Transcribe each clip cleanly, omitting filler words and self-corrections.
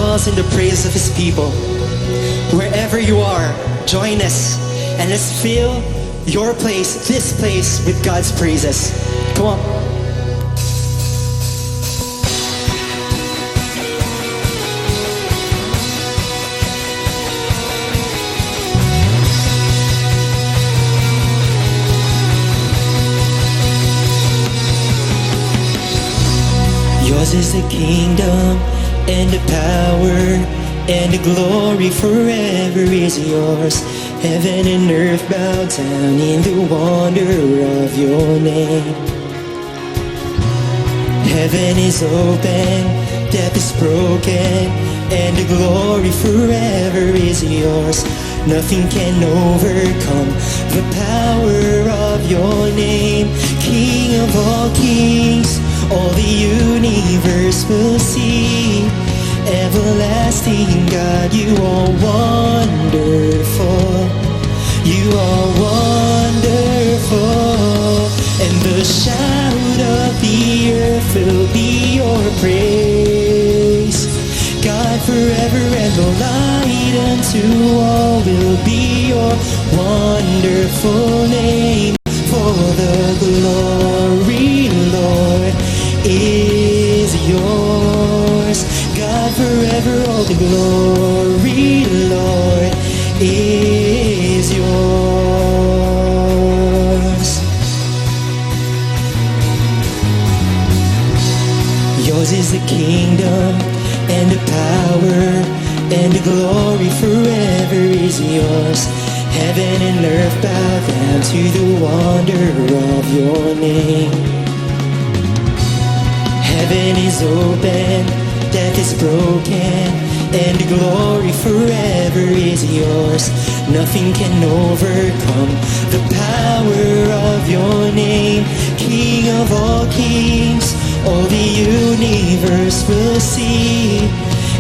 Dwells in the praise of His people. Wherever you are, join us and let's fill your place, this place, with God's praises. Come on. Yours is the kingdom and the power and the glory forever is yours. Heaven and earth bow down in the wonder of your name. Heaven is open, death is broken, and the glory forever is yours. Nothing can overcome the power of your name. King of all kings, all the universe will see. Everlasting God, you are wonderful. You are wonderful. And the shout of the earth will be your praise. God forever and the light unto all will be your wonderful name. For the glory, Lord, is yours. God forever, all the glory, Lord, is yours. Yours is the kingdom and the power and the glory forever is yours. Heaven and earth bow down to the wonder of your name. Heaven is open, death is broken, and the glory forever is yours. Nothing can overcome the power of your name. King of all kings, all the universe will see.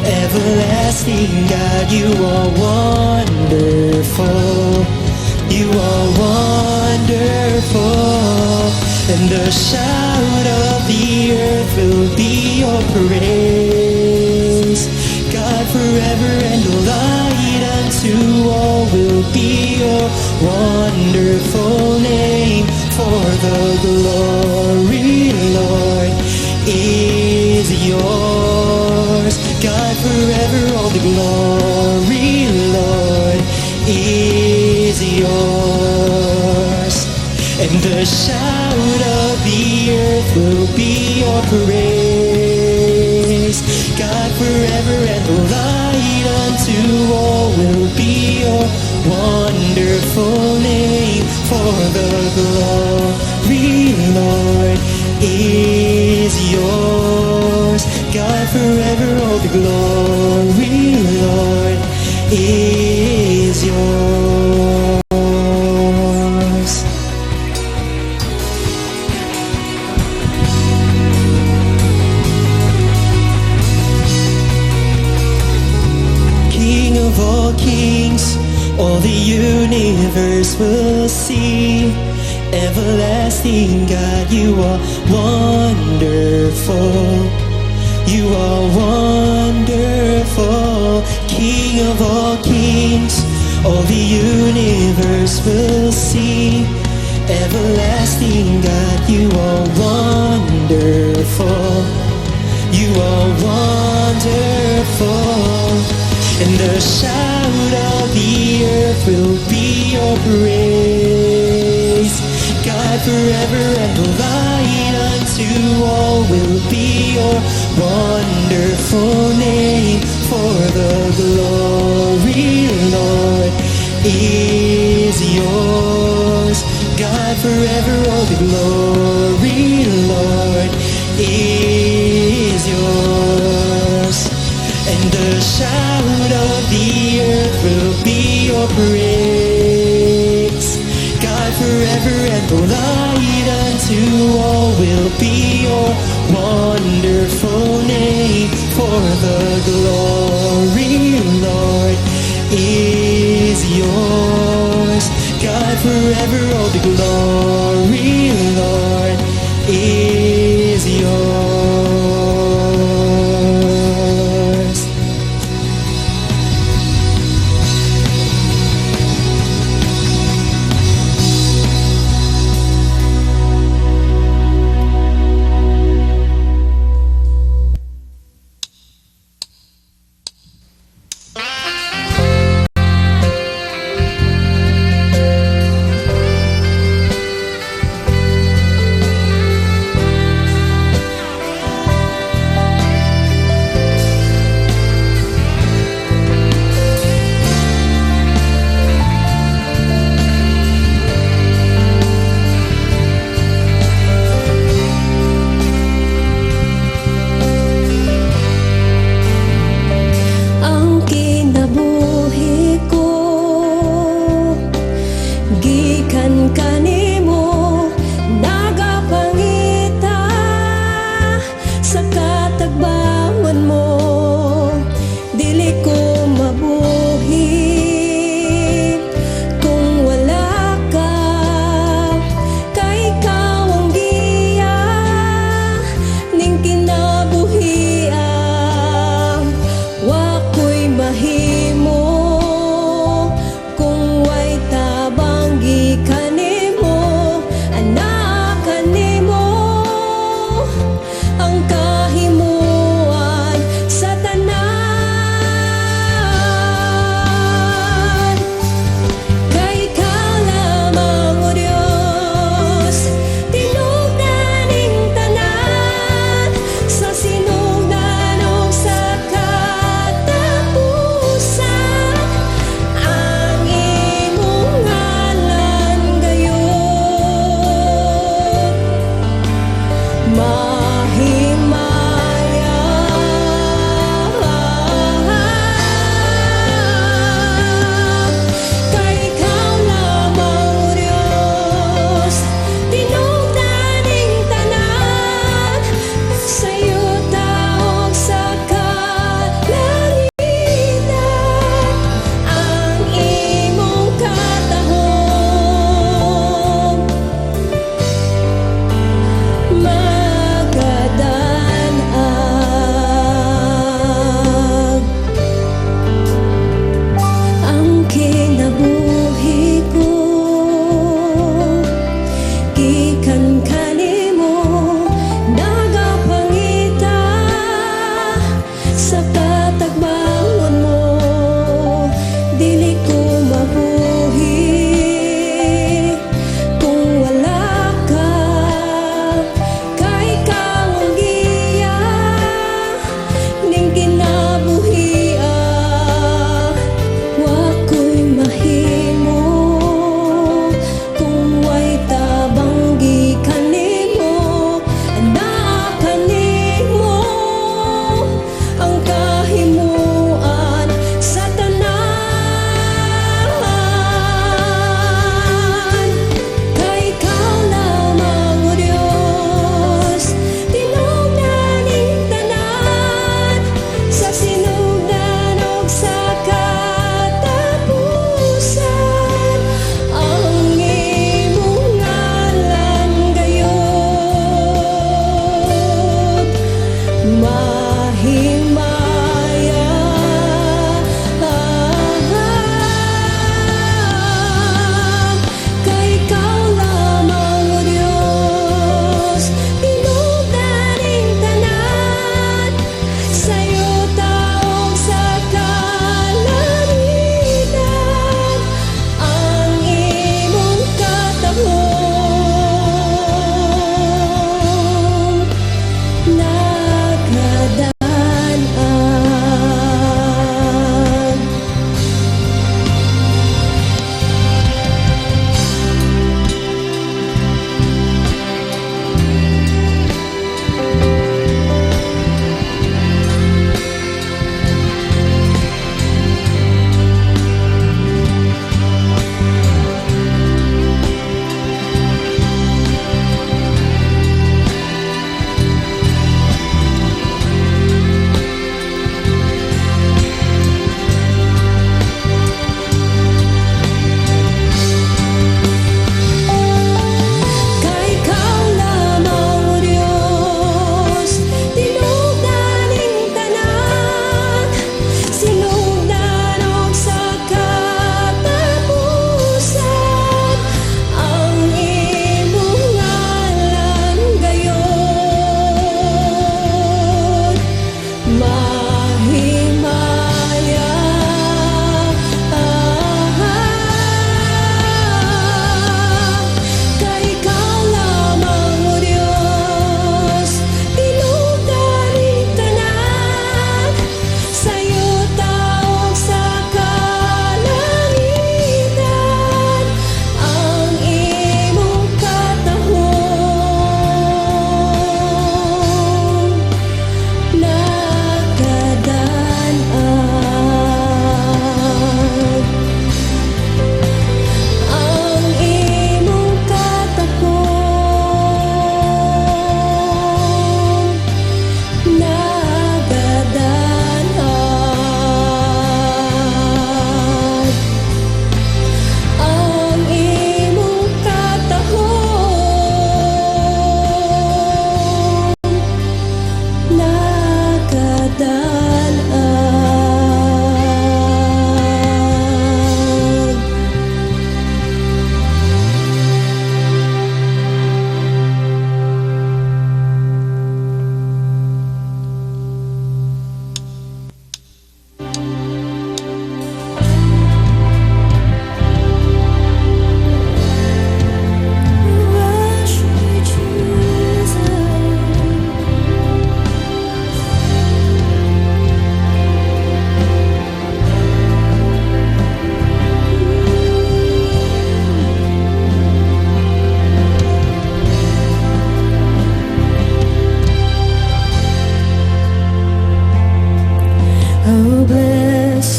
Everlasting God, you are wonderful. You are wonderful. And the shout of the earth will be your praise. God forever and the light unto all will be your wonderful name. For the glory, Lord, is yours. God forever, all the glory, Lord, is yours. And the shout of the earth will be your praise. God forever and the light unto all will be your wonderful name. For the glory, Lord, is yours. God forever, all the glory, Lord, is yours. King of all kings, all the universe will see. Everlasting God, you are wonderful. You are wonderful. King of all kings, all the universe will see. Everlasting God, you are wonderful. You are wonderful. And the shout of the earth will be your praise. God forever and the light unto all will be your wonderful name. For the glory, Lord, is yours. God forever, all the glory, Lord, is yours. And the shout of the earth will be your praise. God forever and the light unto all will be your wonderful name. For the glory, Lord, is yours. God forever, all the glory, Lord, is yours.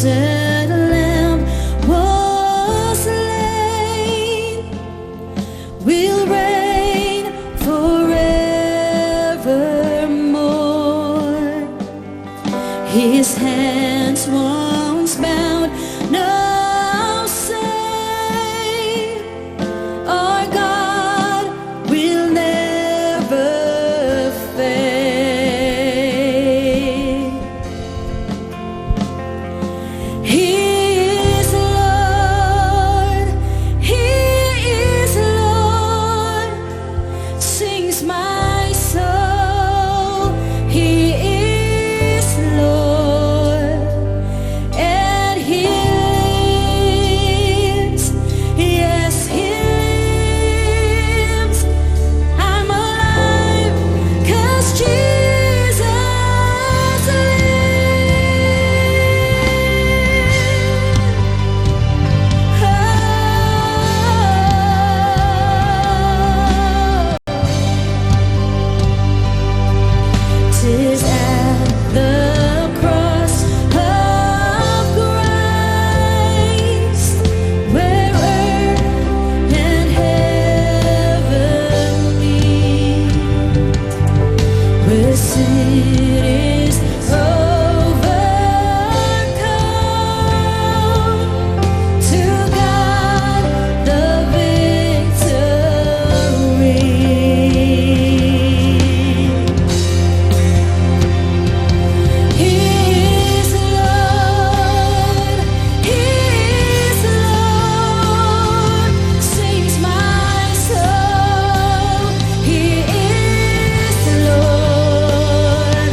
Innocent lamb was slain, will reign forevermore. His hands once bound, now save. Our God will never fail. He is Lord, He is Lord, sings my soul. He is Lord, and He lives. Yes, He lives. I'm alive 'cause Jesus lives. Oh. 'Tis at the cross of Christ where earth and heaven meet, where sin is overcome. To God the victory. He is Lord, He is Lord, sings my soul. He is Lord,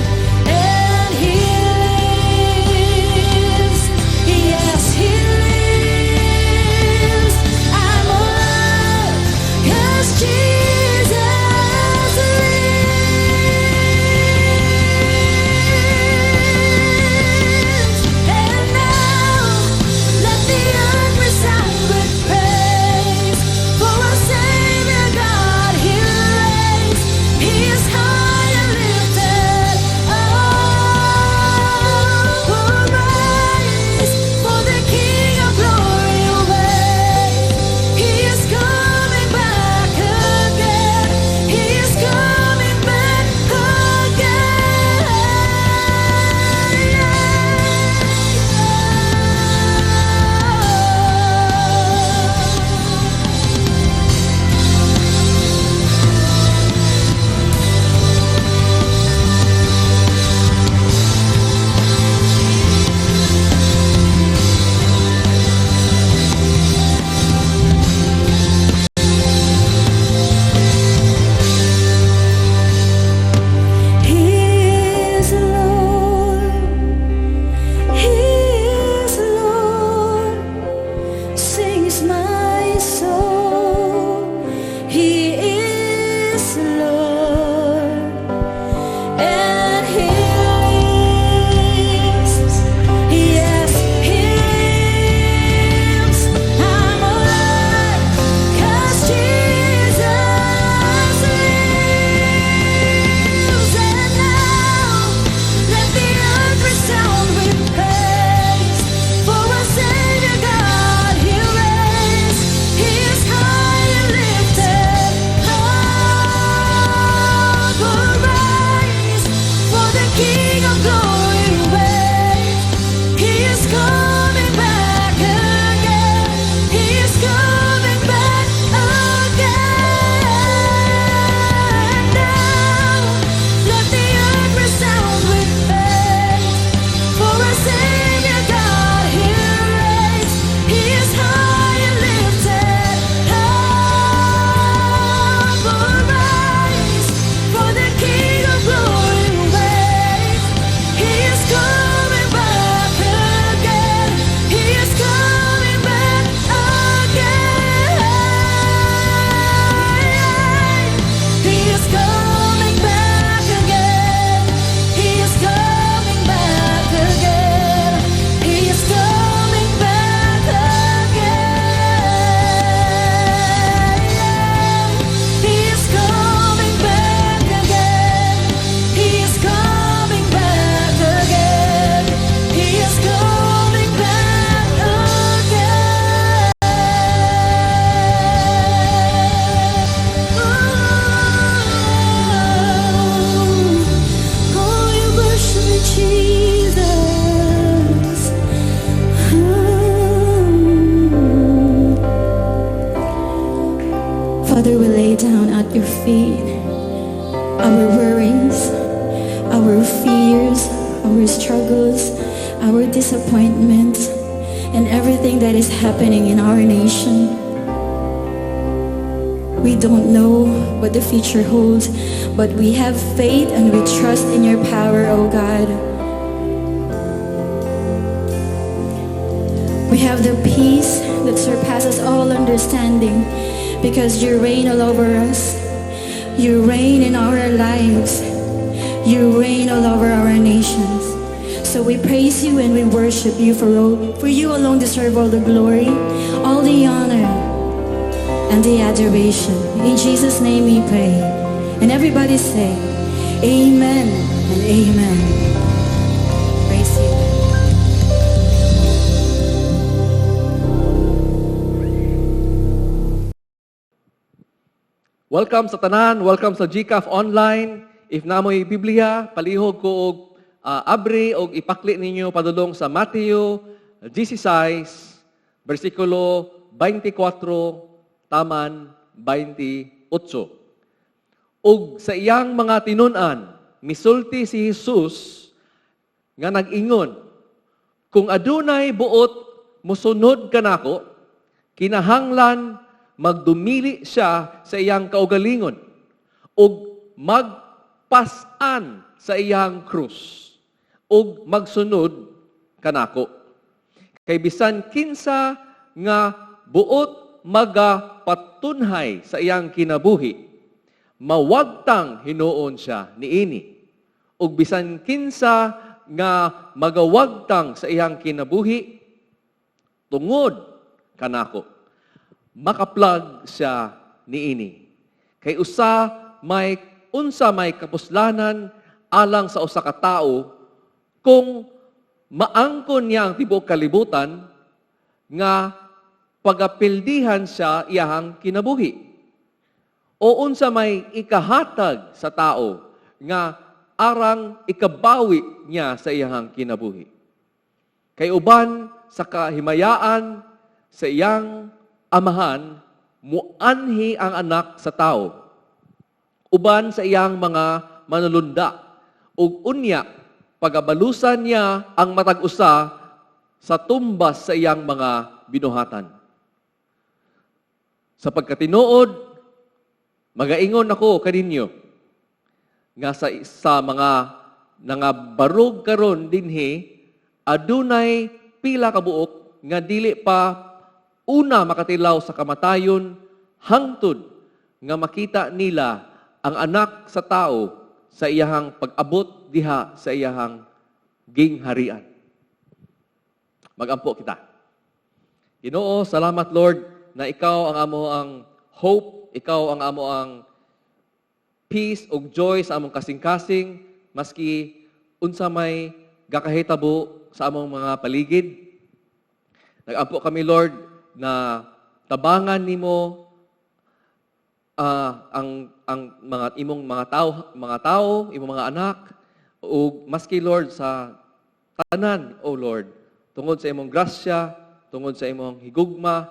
fears, our struggles, our disappointments, and everything that is happening in our nation. We don't know what the future holds, but we have faith and we trust in your power, O God. We have the peace that surpasses all understanding because you reign all over us. You reign in our lives. You reign all over our nations. So we praise you and we worship you, for you alone deserve all the glory, all the honor, and the adoration. In Jesus' name we pray. And everybody say, "Amen and amen." Praise you. Welcome sa tanan, welcome sa GCAF Online. If namoy Biblia, palihog ko og abri og ipakli ninyo padulong sa Mateo 16 bersikulo 24 taman 28. Ug sa iyang mga tinun-an, misulti si Jesus nga nag-ingon, "Kung adunay buot mosunod kanako, kinahanglan magdumili siya sa iyang kaugalingon ug magpas-an sa iyang krus ug magsunod kanako. Kay bisan kinsa nga buot magapatunhay sa iyang kinabuhi, mawagtang hinuon siya niini. Ug bisan kinsa nga magawagtang sa iyang kinabuhi tungod kanako, makaplag siya niini. Kay usa may unsa may kapuslanan alang sa usa ka tawo kung maangkon niya ang tibuok kalibutan nga pagapildihan siya iyahang kinabuhi? O unsa may ikahatag sa tao nga arang ikabawi niya sa iyahang kinabuhi? Kay uban sa kahimayaan sa iyang Amahan, muanhi ang Anak sa Tao uban sa iyang mga manulunda, ug unya pagabalusan niya ang matag usa sa tumbas sa iyang mga binuhatan. Sa pagkatinuod, magaingon ako kaninyo nga sa mga nangabarog karon dinhi, adunay pila ka buok nga dili pa una makatilaw sa kamatayon hangtod nga makita nila ang Anak sa Tao sa iyahang pag-abot diha sa iyahang gingharian." Magampo kita. Ginoo, salamat, Lord, na ikaw ang amo ang hope, ikaw ang amo ang peace ug joy sa among kasing-kasing maski unsa may gakahitabo sa among mga paligid. Nagampo kami, Lord, na tabangan nimo ang mga imong mga tao, imong mga anak, ug maski, Lord, sa tanan, O Lord, tungod sa imong grasya, tungod sa imong higugma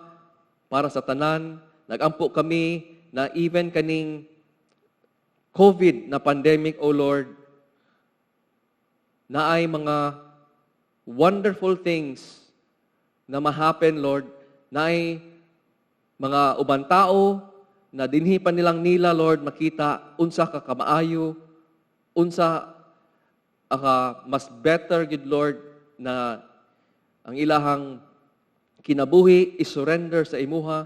para sa tanan. Nagampo kami na even kaning COVID na pandemic, O Lord, naay mga wonderful things na ma-happen, Lord, naay mga uban tao na dinhi pa nilang nila, Lord, makita unsa ka kamaayo, unsa mas better gid, Lord, na ang ilahang kinabuhi i-surrender sa imuha.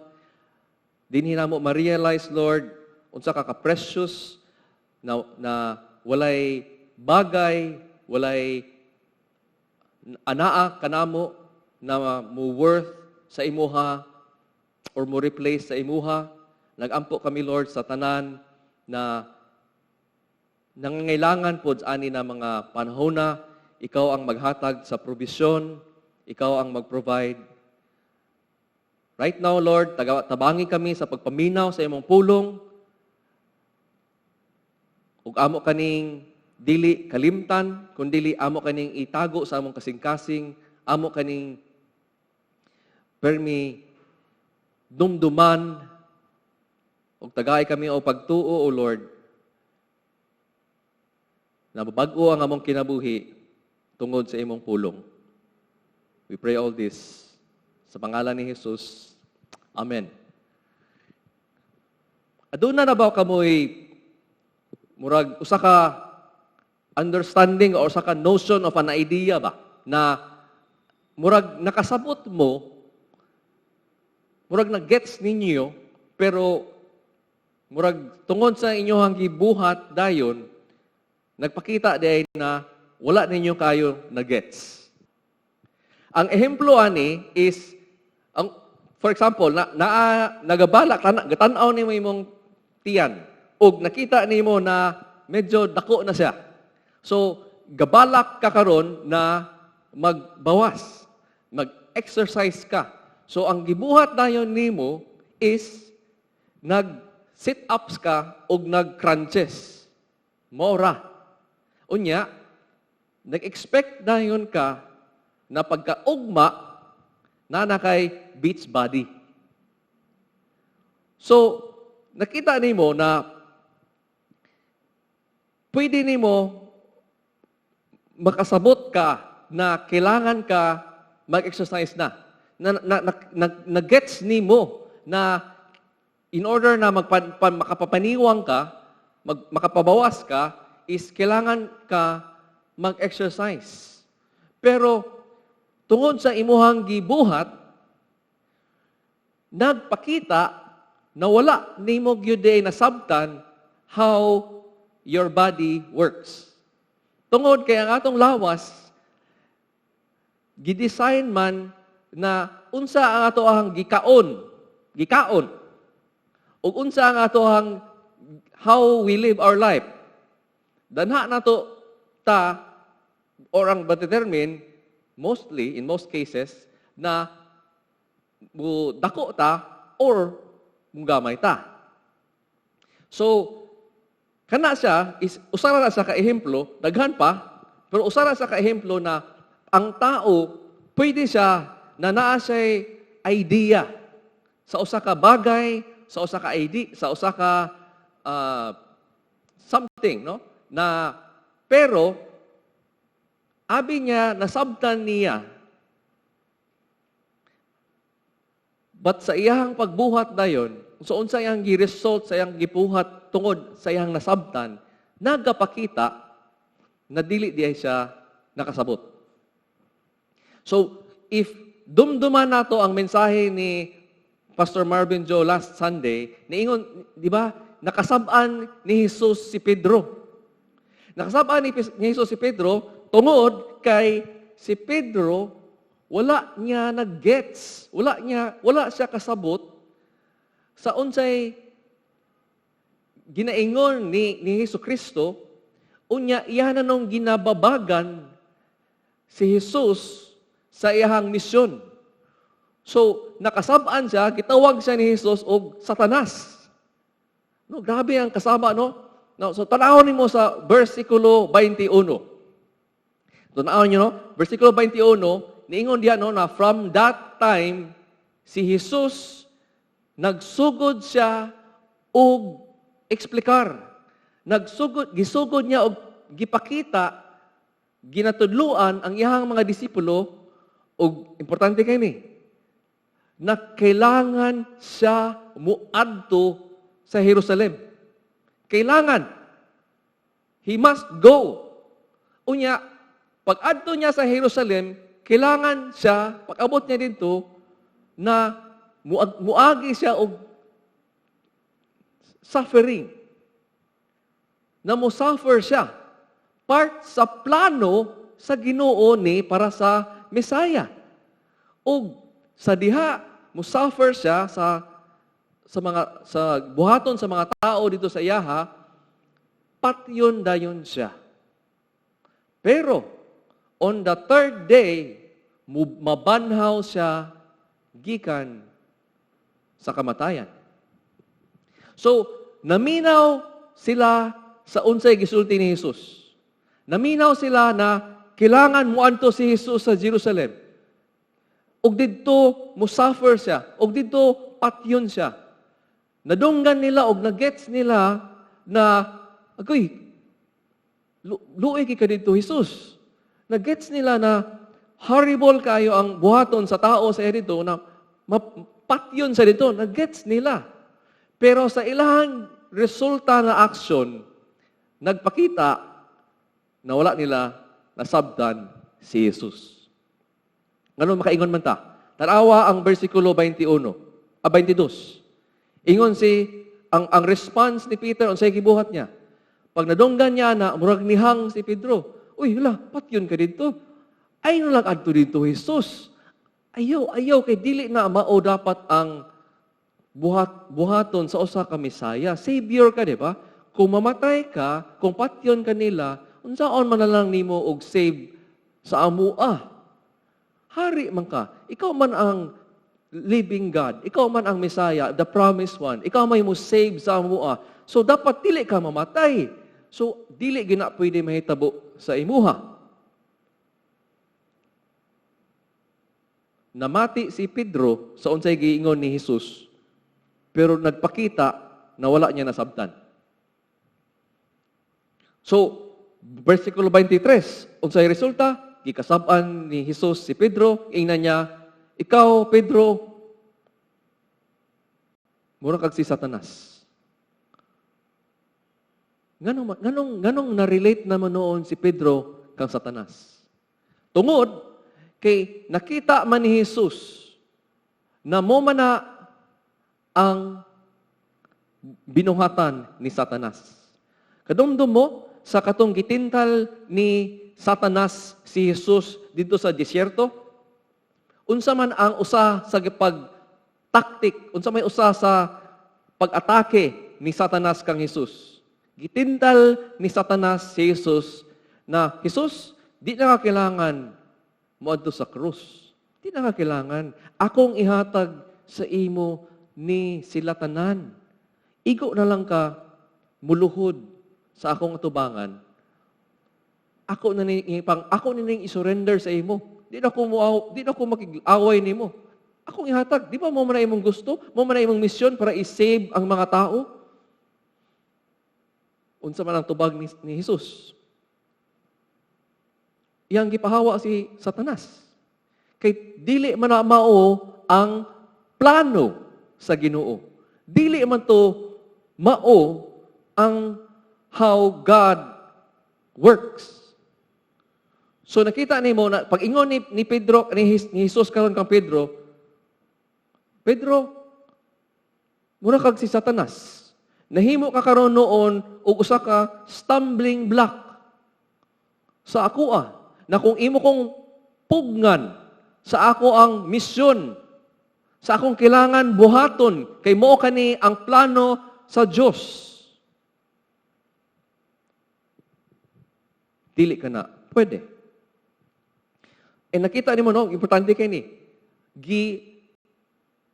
Dinhi namo ma-realize, Lord, unsa ka ka-precious na walay bagay, walay anaa kanamo na mo worth sa imuha or mo replace sa imuha. Nagampo kami, Lord, sa tanan na nangangailangan pod ani na mga panahona. Ikaw ang maghatag sa provision, ikaw ang mag-provide. Right now, Lord, tabangi kami sa pagpaminaw sa imong pulong. Ug amo kaning dili kalimtan, kun dili amo kaning itago sa among kasing-kasing, amo kaning permi dumduman, ug tagay kami o pagtuo, O Lord. Na mabag-o ang among kinabuhi tungod sa imong pulong. We pray all this sa pangalan ni Jesus. Amen. Aduna na ba kamoy murag usa ka understanding or usa ka notion of an idea ba na murag nakasabot mo, murag na-gets ninyo, pero murag tungod sa inyong gibuhat dayon, nagpakita diay na wala ninyo kayo na-gets? Ang ehemplo ani is ang, for example, na nagabalak gatan-aw nimo imong tiyan ug nakita nimo na medyo dako na siya. So gabalak ka karon na magbawas, mag-exercise ka. So ang gibuhat dayon nimo is nag sit-ups ka ug nag-crunches. Mora. Unya, nag-expect dayon ka na pagkaugma na na kay beach body. So, nakita nimo na pwede nimo makasabot ka na kailangan ka mag-exercise na. Na gets nimo na in order na makapapaniwang ka, makapabawas ka, is kailangan ka mag-exercise. Pero tungod sa imuhang gibuhat, nagpakita na wala nimo gyud nasabtan how your body works. Tungod kay ang atong lawas gidesign man na unsa ang ato ang gikaon ug unsa ang ato ang how we live our life. Danha nato ta or ang determine mostly, in most cases, na mo dako ta or mugamay ta. So kana siya is usa ra sa ka ehemplo, daghan pa, pero usa ra sa ka ehemplo na ang tao pwede siya na naa siya'y idea sa usa ka bagay, sa usa ka ID, sa usa ka something, no? Na pero abi niya nasabtan niya, but sa iyahang pagbuhat dayon, so unsa iyang gi-result sa iyang gibuhat tungod sa iyang nasabtan, nagapakita na dili diay siya nakasabot. So, if dumduman nato ang mensahe ni Pastor Marvin Joe last Sunday, niingon, di ba, nakasab-an ni Jesus si Pedro. Nakasab-an ni Jesus si Pedro tungod kay si Pedro wala niya nag-gets, wala siya kasabot sa unsay ginaingon ni Hesus Kristo. Unya iya na nung ginababagan si Jesus sa iyahang misyon. So, nakasab-an siya, gitawag siya ni Jesus og Satanas. No, grabe ang kasaba, no? No, so tanawon nimo sa versikulo 21. Tanawon niyo, no? Versikulo 21, niingon diya, no, na from that time si Jesus nagsugod siya og eksplikar. Nagsugod, gisugod niya og gipakita, ginatudluan ang iyahang mga disipulo og importante kay ni na kailangan siya muadto sa Jerusalem. Kailangan. He must go. Unya, pag adto niya sa Jerusalem, kailangan siya, pag abot niya dito, na muagi siya og suffering. Na mo-suffer siya. Part sa plano sa Ginoo ni para sa Messiah. Og sa diha mo-suffer siya sa buhaton sa mga tao dito sa iyaha, patyon dayon siya. Pero on the third day, mabanhaw siya gikan sa kamatayan. So, naminaw sila sa unsay gisulti ni Jesus. Naminaw sila na kailangan muadto si Jesus sa Jerusalem. Ug didto mo-suffer siya, ug didto patyon siya. Nadunggan nila og nagets nila na agoy. Luoy kay ka didto, Jesus. Nagets nila na horrible kayo ang buhaton sa tao sa dito na mapatyon sa dito. Nagets nila. Pero sa ilang resulta na action, nagpakita na wala nila nasabtan si Jesus. Ngano makaingon man ta? Tanawa ang versikulo 21, 22. Ingon si ang response ni Peter unsay gibuhat niya. Pag nadunggan niya na murag nihang si Pedro. "Uy, hala, patyon ka didto. Ayaw lang adto didto, Jesus. Ayaw, ayaw kay dili na mao dapat ang buhaton sa usa ka Mesaya. Savior ka, di ba? Kung mamatay ka, kung patyon ka nila, unsaon man na lang nimo og save sa amua? Hari man ka. Ikaw man ang living God. Ikaw man ang Messiah, the promised one. Ikaw may mo save sa amua. So dapat dili ka mamatay. So dili gina pwede mahitabo sa imuha." Namati si Pedro sa unsay giingon ni Jesus, pero nagpakita na wala niya nasabtan. So, versikulo 23, unsay resulta? Gikasab-an ni Jesus si Pedro, ingnan niya, "Ikaw, Pedro, mura kag si Satanas." Nganong na-relate naman noon si Pedro kang Satanas? Tungod kay nakita man ni Jesus na mo man na ang binuhatan ni Satanas. Kadumdum mo sa katong gitintal ni Satanas si Jesus didto sa disyerto? Unsa man ang usa sa pag taktik, unsa may usa sa pag-atake ni Satanas kang Jesus? Gitintal ni Satanas si Jesus na, "Jesus, di na ka kailangan moadto sa krus. Di na ka kailangan. Akong ihatag sa imo ni sila tanan. Igo na lang ka muluhod sa akong atubangan. Ako ni ning i-surrender sa imo. Di na ko makig-away nimo. Akong ihatag. Di ba mo man na imong gusto? Mo man na imong misyon para i-save ang mga tao?" Unsa man ang tubag ni Jesus? Iyang gipahawa si Satanas. Kay dili man na mao ang plano sa Ginoo. Dili man to mao ang how God works. So nakita nimo na pag ingon ni Pedro ni Jesus karon kang Pedro, "Pedro, mura kag si Satanas. Nahimo ka karon noon og usa ka stumbling block sa akoa na kung imo kong pugnan sa ako ang misyon, sa akong kailangan buhaton kay mao kani ang plano sa Dios. Dili ka na pwede." E nakita nimo, no, importante kay ni gi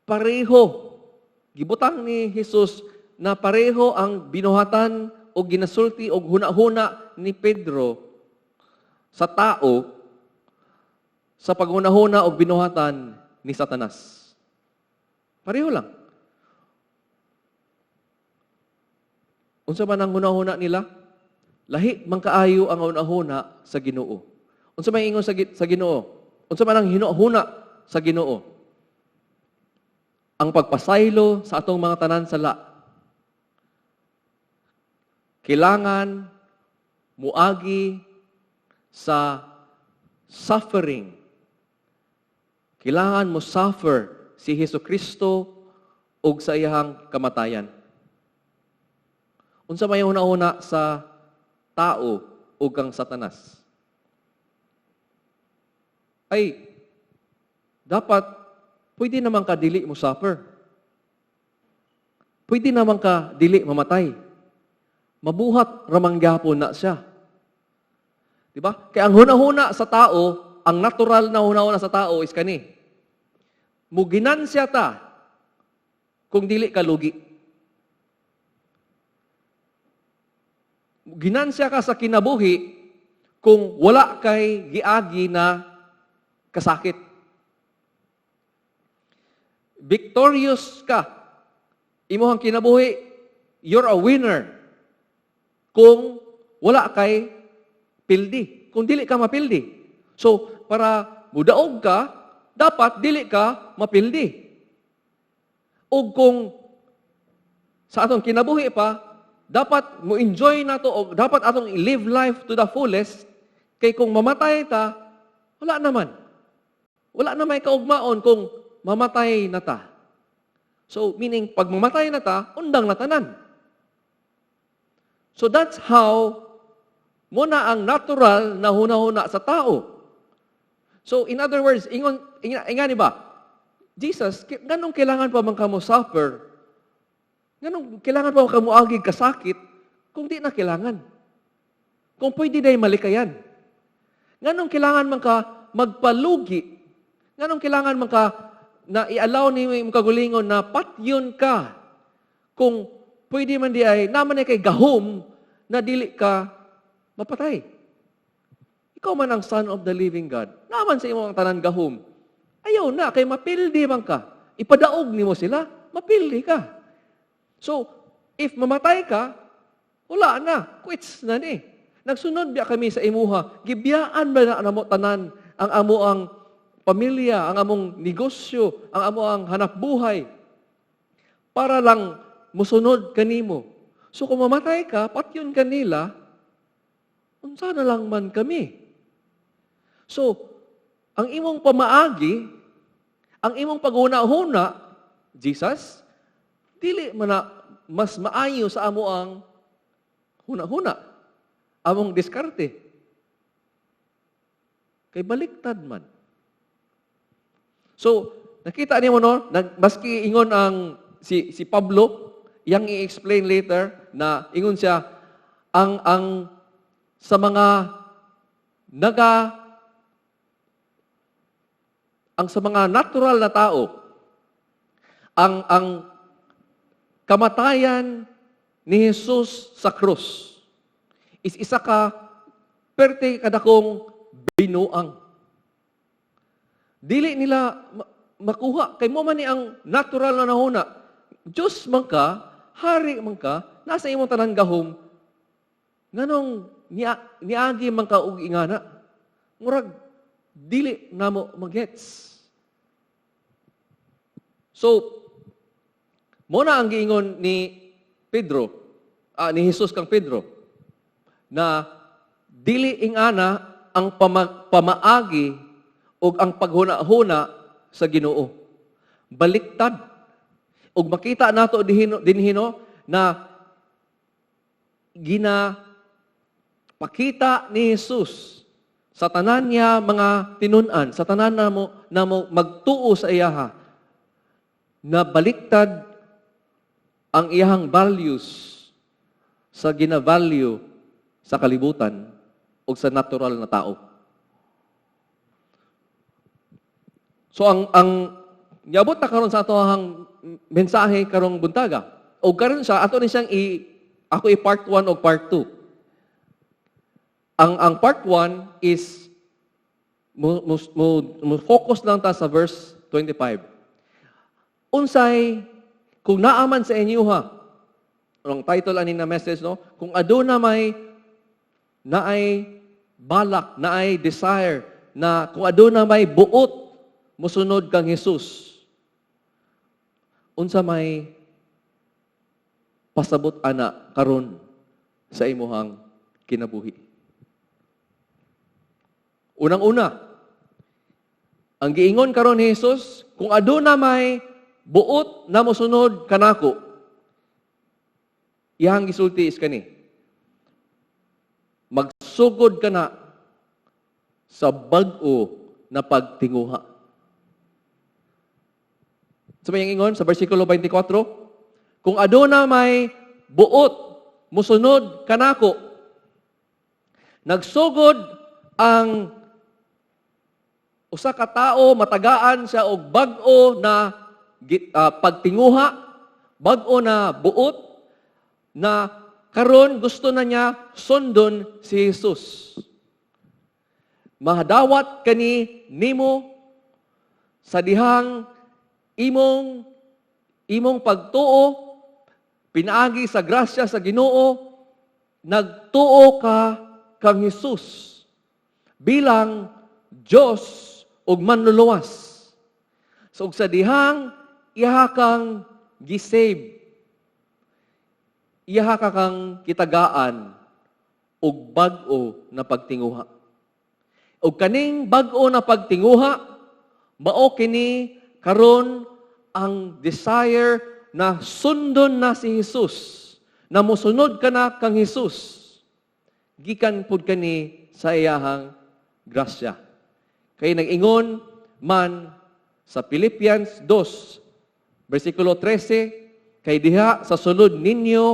pareho gibutang ni Jesus na pareho ang binuhatan o ginasulti o huna-huna ni Pedro sa tao sa paghuna-huna o binuhatan ni Satanas. Pareho lang. Unsa man ang huna-huna nila? Lahi man kaayo ang huna-huna sa Ginoo. Unsa may ingon sa Ginoo? Unsa man ang hinahuna sa Ginoo? Ang pagpasaylo sa atong mga tanan sala. Kailangan muagi sa suffering. Kailangan mo suffer si Hesus Kristo og sa iyang kamatayan. Unsa may una-una sa tao ug kang Satanas? Ay, dapat pwede naman ka dili mo suffer. Pwede naman ka dili mamatay. Mabuhat ramang gyapon na siya. Diba? Kaya ang huna-huna sa tao, ang natural na huna-huna sa tao is kani. Muginansya ta kung dili ka lugi. Ginansya ka sa kinabuhi kung wala kay giagi na kasakit. Victorious ka. Imuhang kinabuhi, you're a winner. Kung wala kay Pildi. Kung dili ka mapildi. So, para mudaog ka, dapat dili ka mapildi. O kung sa atong kinabuhi pa, dapat mo enjoy nato o dapat atong live life to the fullest kay kung mamatay ta, wala naman. Wala na may kaugmaon kung mamatay na ta. So, meaning, pag mamatay na ta, undang na tanan. So, that's how muna ang natural na huna-huna sa tao. So, in other words, ingon, ingani ba? Jesus, nganong kailangan pa man kamo suffer? Nganong kailangan pa man kamo agig kasakit kung di na kailangan? Kung pwede na malikayan. Nganong kailangan man ka magpalugi? Nganong kailangan man ka na i-allow ni imong kagulingon na patyon ka kung pwede man diay naman ay kay gahom na dili ka mapatay? Ikaw man ang Son of the Living God. Naman sa imong ang tanan gahom. Ayaw na, kay mapildi man ka. Ipadaog nimo sila, mapildi ka. So, if mamatay ka, wala na, quits na ni. Nagsunod biya kami sa imuha, gibiyaan ba na namo tanan ang amo ang pamilya, ang among negosyo, ang amo ang hanap buhay para lang musunod kanimo? So kung mamatay ka, patyon kanila, unsa na lang man kami? So, ang imong pamaagi, ang imong paghuna-huna, Jesus, dili man na mas maayo sa amo ang huna-huna, among diskarte. Kay baliktad man. So, nakita niyo no, maski ingon ang si Pablo, yang i-explain later na ingon siya ang sa mga naga ang sa mga natural na tao, ang kamatayan ni Jesus sa krus is isa ka perte kadakong binuang. Dili nila makuha kay mo man ni ang natural na nahuna. Diyos man ka, hari man ka, nasa imong tanan gahom, nganong niagi man ka og ingana? Murag dili namo magets. So, mo na ang giingon ni Pedro, ni Jesus kang Pedro, na dili ingana ang pamaagi ug ang paghuna-huna sa Ginoo. Baliktad. Ug makita nato dinhino na gina pakita ni Jesus sa tanan niya mga tinun-an, sa tanan namo magtuo sa iyaha, na baliktad ang iyahang values sa gina-value sa kalibutan o sa natural na tao. So ang niabot na karon sa ato ang mensahe karong buntaga. O karon sa ato ni siyang i ako i part 1 o part 2. Ang part 1 is mo focus lang ta sa verse 25. Unsay kung naaman sa inyo ha. Ang title ani na message, no? Kung aduna may naay balak, naay desire na kung aduna may buot musunod kang Jesus. Unsa may pasabot ana karon sa imuhang kinabuhi? Unang-una, ang giingon karon ni Jesus, kung aduna may buot na mosunod kanako, iyang gisulti is kani: Magsugod ka na sa bag-o na pagtinguha. Sa may ingon sa versikulo 24, kung aduna may buot musunod kanako, nagsugod ang usa ka tao matagaan siya og bag-o na pagtinguha, bag-o na buot na karon gusto na niya sundon si Jesus. Mahadawat kani nimo sa dihang imong pagtuo pinaagi sa grasya sa Ginoo, nagtuo ka kang Jesus bilang Dios ug Manluluwas. So ug sa dihang iha kang gi-save, iha ka kang gitagaan og bag-o na pagtinguha. Og kaning bag-o na pagtinguha, mao kini karon ang desire na sundon na si Jesus, na mosunod ka na kang Jesus. Gikan pud kani sa iyahang grasya. Kay nag-ingon man sa Philippians 2, versikulo 13, "Kay diha sa sulod ninyo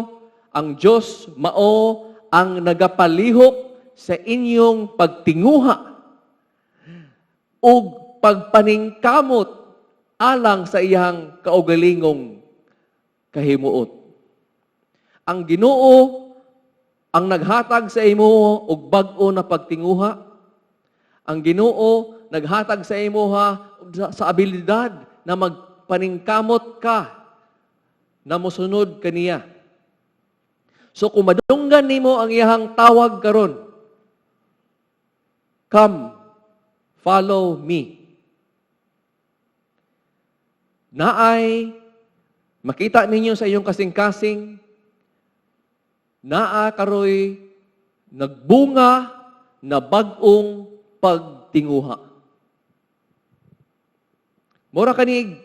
ang Dios mao ang nagapalihok sa inyong pagtinguha ug pagpaningkamot alang sa iyang kaugalingong kahimuot." Ang Ginoo ang naghatag sa imo og bag-o na pagtinguha. Ang Ginoo naghatag sa imo sa abilidad na magpaningkamot ka na mosunod kaniya. So kung madunggan nimo ang iyahang tawag karon, "Come, follow me." Naay makita ninyo sa iyong kasing-kasing, naa karoy nagbunga na bag-ong pagtinguha. Mura kanig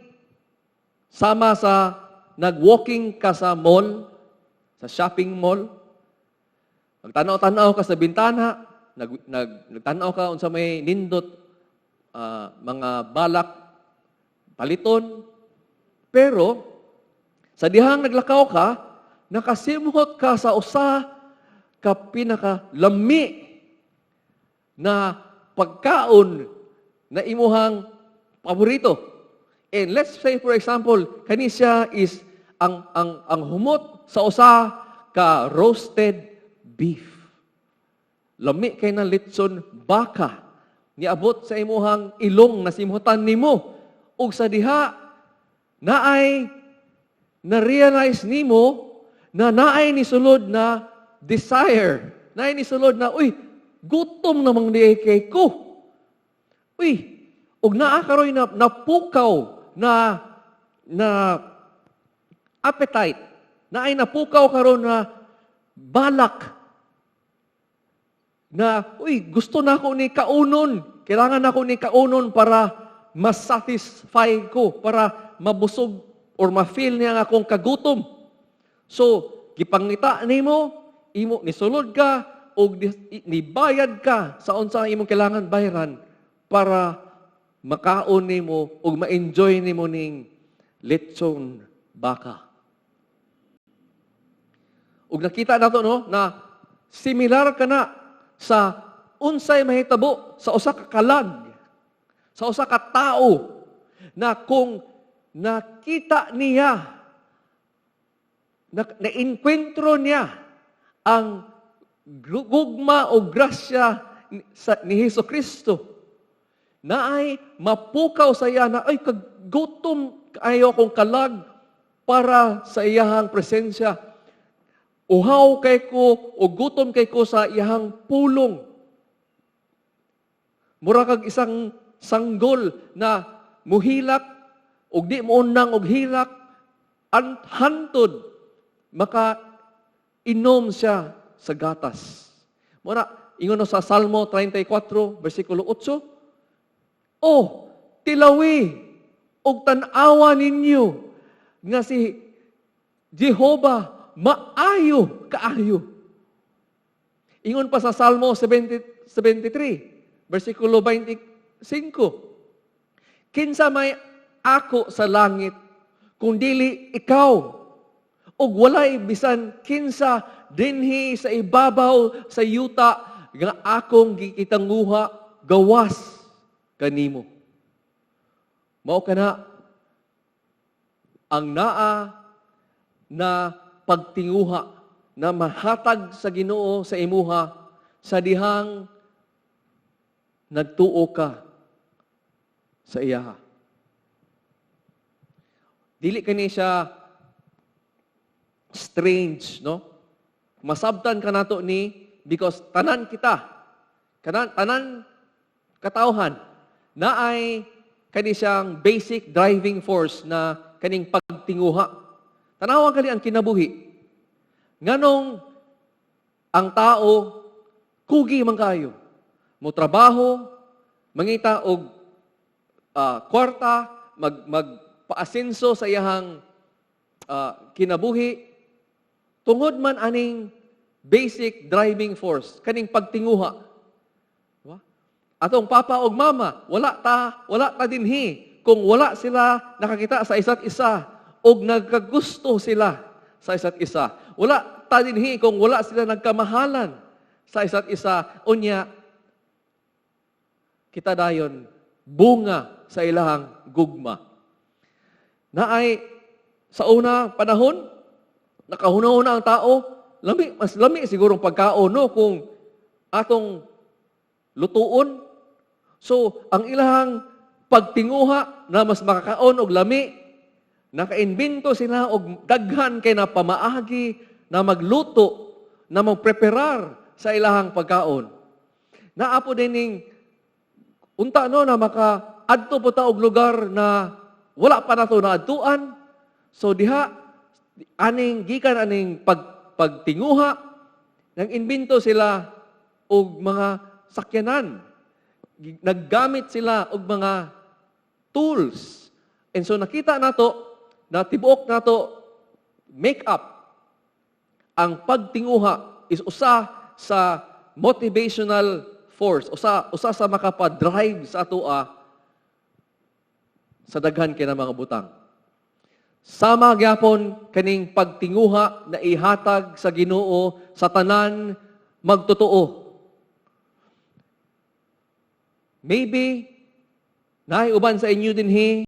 sama sa nag-walking ka sa mall, sa shopping mall, nagtanaw-tanaw ka sa bintana, nagtanaw ka unsa may nindot mga balak paliton. Pero sa dihang naglakaw ka, nakasimhot ka sa usa ka pinakalami na pagkaon na imuhang paborito. And let's say, for example, kani siya is ang humot sa usa ka roasted beef. Lami kay na litson baka niabot sa imuhang ilong, nasimhotan nimo, ug sa diha naay na-realize nimo na naay ni sulod na desire, naay ni sulod na, "Uy, gutom namang di kay ko. Uy," ug naa karoy na napukaw na na appetite, naay napukaw karon na balak na, "Uy, gusto na ako ni kaunon. Kailangan ako ni kaunon para ma-satisfy ko, para mabusog or ma-feel niya ang akong kagutom." So, gipangita nimo, imo nisulod ka og nibayad ka sa unsa ang imong kailangan bayaran para makaon nimo ug ma-enjoy nimo ning litson baka. Ug nakita nato, no, na similar kana sa unsay mahitabo sa usa ka kalag, sa usa ka tawo na kung nakita niya na, na-enkwentro niya ang gugma o grasya ni Hesus Kristo, na ay mapukaw sa iya na, "Ay, kagutom ayo akong kalag para sa iyahang presensya. Uhaw kay ko o gutom kay ko sa iyahang pulong." Mura kag isang sanggol na muhilak og di mo unang og hilak an hantod maka inom siya sa gatas. Mura ingon sa Salmo 34 versikulo 8, "Oh, tilawi og tan-awa ninyo nga si Jehova maayo kaayo." Ingon pa sa Salmo 70, 73 versikulo 25, "Kinsa may ako sa langit kung dili ikaw, ug walay bisan kinsa dinhi sa ibabaw sa yuta nga akong gikitanguha gawas kanimo." Mao kana ang naa na pagtinguha na mahatag sa Ginoo sa imuha sa dihang nagtuo ka sa iyaha. Dili kani siya strange, no? Masabtan ka nato ni because tanan kita, kanan, tanan katawhan, naay kani siyang basic driving force na kaning pagtinguha. Tanawa gali ang kinabuhi. Nganong ang tao kugi man kayo. Mo trabaho, mangita og kwarta, magpaasenso sa iyahang kinabuhi, tungod man aning basic driving force, kaning pagtinguha. Diba? Atong papa og mama, wala ta dinhi kung wala sila nakakita sa isa't isa og nagkagusto sila sa isa't isa. Wala ta dinhi kung wala sila nagkamahalan sa isa't isa. Unya kita dayon bunga sa ilahang gugma. Naay sa una panahon, nakahuna-huna ang tao, lami, mas lami siguro pagkaon, no, kung atong lutuon. So, ang ilahang pagtinguha na mas makakaon og lami, nakainbento sila og daghan kay na pamaagi na magluto, na magpreparar sa ilahang pagkaon. Naa pod ning unta, no, na maka adto po ta og lugar na wala pa nato na adtuan. So diha aning gikan aning pagtinguha nang inbento sila og mga sakyanan. Naggamit sila og mga tools. And so nakita nato na tibuok nato make up ang pagtinguha is usa sa motivational force, usa sa makapa-drive sa atoa sa daghan kay na mga butang. Sama gyapon kaning pagtinguha na ihatag sa Ginoo sa tanan magtotoo. Maybe naay uban sa inyo dinhi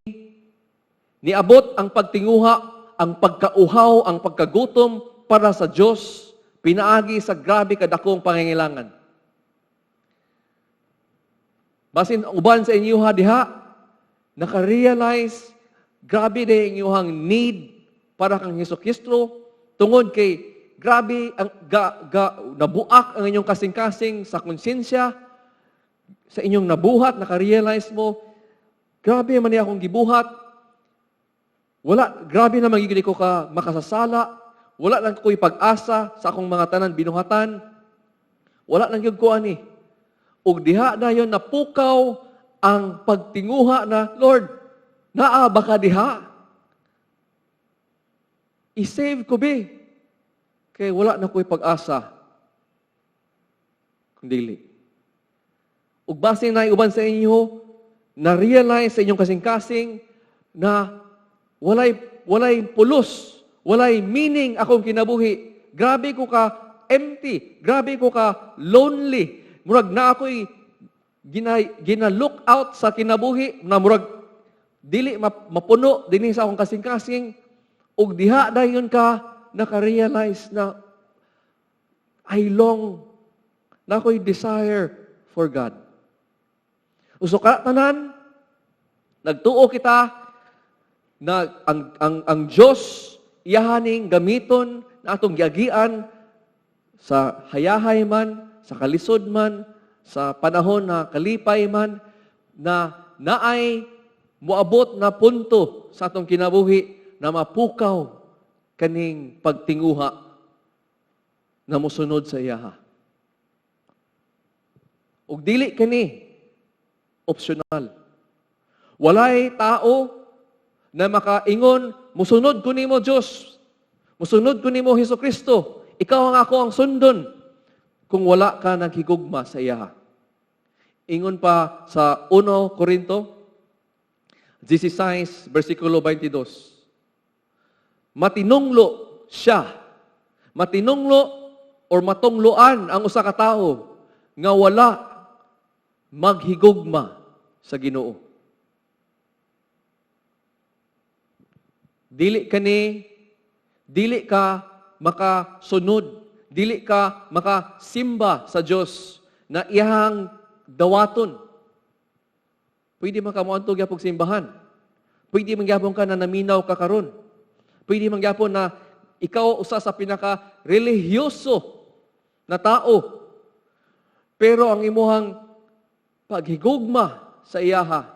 niabot ang pagtinguha, ang pagkauhaw, ang pagkagutom para sa Dios pinaagi sa grabe kadakong pangangailangan. Basin uban sa inyo ha diha naka-realize grabe din inyong need para kang Hesus Kristo tungod kay grabe ang ga, nabuak ang inyong kasing-kasing sa konsensya sa inyong nabuhat. Naka-realize mo, grabe man niya akong gibuhat, wala, grabe na magiging ko ka makasasala, wala lang ko'y pag-asa sa akong mga tanan binuhatan, wala lang gyud ko ani. Ug diha dayon napukaw ang pagtinguha na, "Lord, naa ba ka diha? I-save ko be. Kay wala na ko'y pag-asa kung dili." Ug basin na uban sa inyo, na-realize sa inyong kasing-kasing na walay pulos, walay meaning akong kinabuhi. Grabe ko ka empty, grabe ko ka lonely. Murag na ako'y gina-look out sa kinabuhi na murag dili mapuno dinhi sa akong kasing-kasing. Ug diha dayon ka naka-realize na I long na ako'y desire for God. Uso ka tanan, nagtuo kita na ang Dios iyahaning gamiton na atong giagian sa hayahay man, sa kalisod man, sa panahon na kalipay man, na naay moabot na punto sa atong kinabuhi na mapukaw kaning pagtinguha na mosunod sa iyaha. Ug dili kani optional. Walay tao na makaingon, "Musunod ko nimo, Dios. Musunod ko nimo, Hesus Kristo. Ikaw ang ako ang sundon," kung wala ka naghigugma sa iyaha. Ingon pa sa 1 Korinto 16, versikulo 22. Matinunglo siya. Matinunglo or matungloan ang usa ka tawo nga wala maghigugma sa Ginoo. Dili ka makasunod, dili ka makasimba sa Dios na iyang dawaton. Pwede man ka moadto gyapon simbahan. Pwede man gyapon ka na naminaw ka karon. Pwede man gyapon na ikaw usa sa pinaka relihiyoso na tao. Pero ang imuhang paghigugma sa iyaha,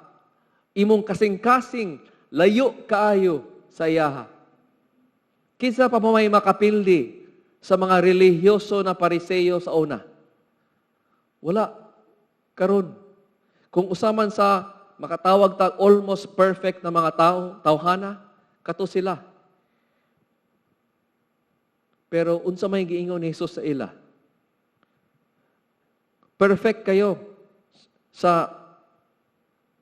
imong kasing-kasing, layo kaayo sa iyaha. Kinsa pa mo may makapildi sa mga relihiyoso na Pariseyo sa una? Wala. Karon, kung usa man sa makatawag ta almost perfect na mga tao, tawhana, kato sila. Pero unsa may giingon ni Jesus sa ila? "Perfect kayo sa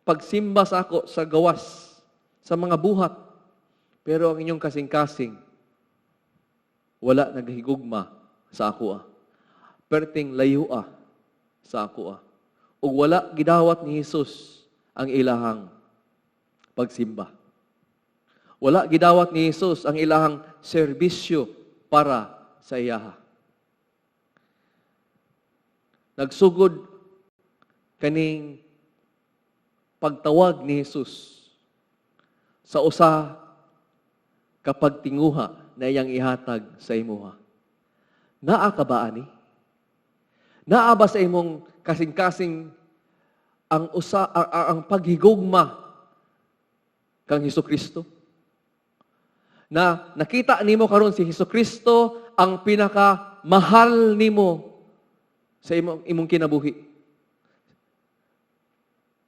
pagsimba sa ako sa gawas, sa mga buhat. Pero ang inyong kasing-kasing, wala naghigugma sa ako ah. Perting layua sa ako ah." Ug wala gidawat ni Jesus ang ilahang pagsimba. Wala gidawat ni Jesus ang ilahang serbisyo para sa iyaha. Nagsugod kaning pagtawag ni Jesus sa usa ka pagtinguha na iyang ihatag sa imuha. Naa ka ba ani? Naa ba sa imong kasing-kasing ang usa ang paghigugma kang Hesus Kristo? Na nakita nimo karon si Hesus Kristo ang pinaka mahal nimo sa imong kinabuhi.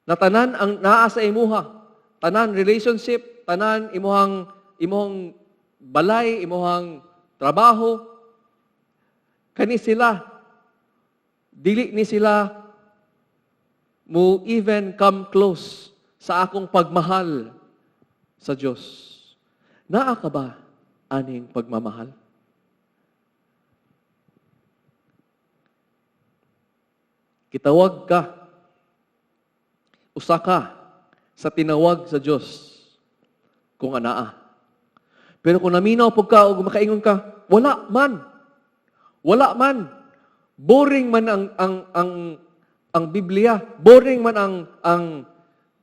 Na tanan ang naa sa imuha, tanan relationship, tanan imuhang balay, imuhang trabaho, kani sila dili ni sila mo even come close sa akong pagmahal sa Dios. Naa ka ba aning pagmamahal? Kitawag ka. Usa ka sa tinawag sa Dios kung anaa. Pero kung naminaw pud ka og makaingon ka, "Wala man. Wala man. Boring man ang Biblia, boring man ang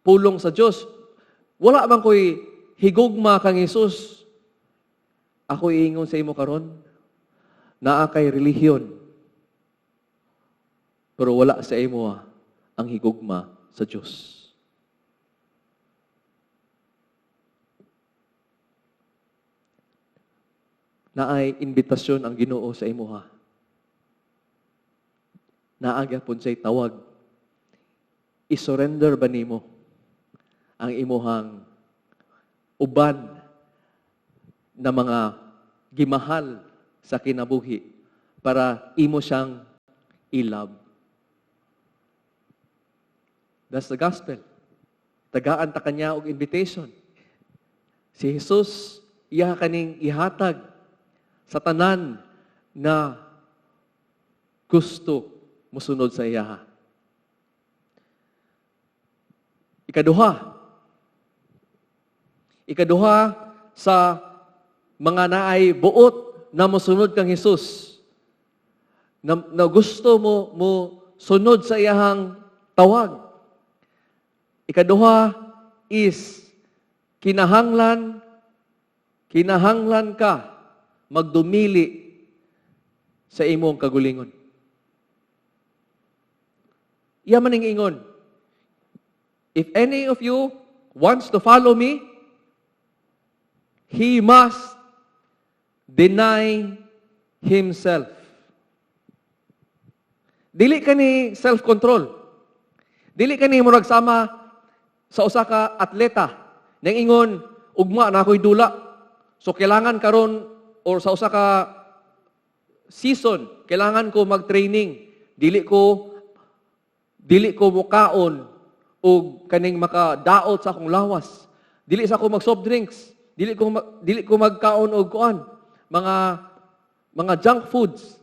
pulong sa Dios. Wala man ko'y higugma kang Hesus." Ako iingon sa imo karon, naa kay relihiyon. Pero wala sa imo ang higugma sa Dios. Naay imbitasyon ang Ginoo sa imuha. Naa gyapon siya'y tawag. I-surrender ba nimo ang imuhang uban na mga gimahal sa kinabuhi para imo siyang i-love? That's the gospel. Tagaan ta kanya og invitation. Si Jesus, iya kaning ihatag sa tanan na gusto musunod sa iya. Ikaduha. Ikaduha sa mga naay buot na mosunod kang Jesus. Na gusto mo sunod sa iyahang tawag. Ikaduha is kinahanglan ka magdumili sa imong kagulingon. Iya man ang ingon, "If any of you wants to follow me, he must deny himself." Dili ka ni self-control. Dili ka ni murag sama sa usa ka atleta nang ingon, "Ugma na ako'y dula. So kailangan karon or sa usa ka season, kailangan ko mag-training. Dili ko mukaon og kaning makadaot sa akong lawas. Dili sa ako mag soft drinks. Dili ko magkaon og kuan, mga junk foods."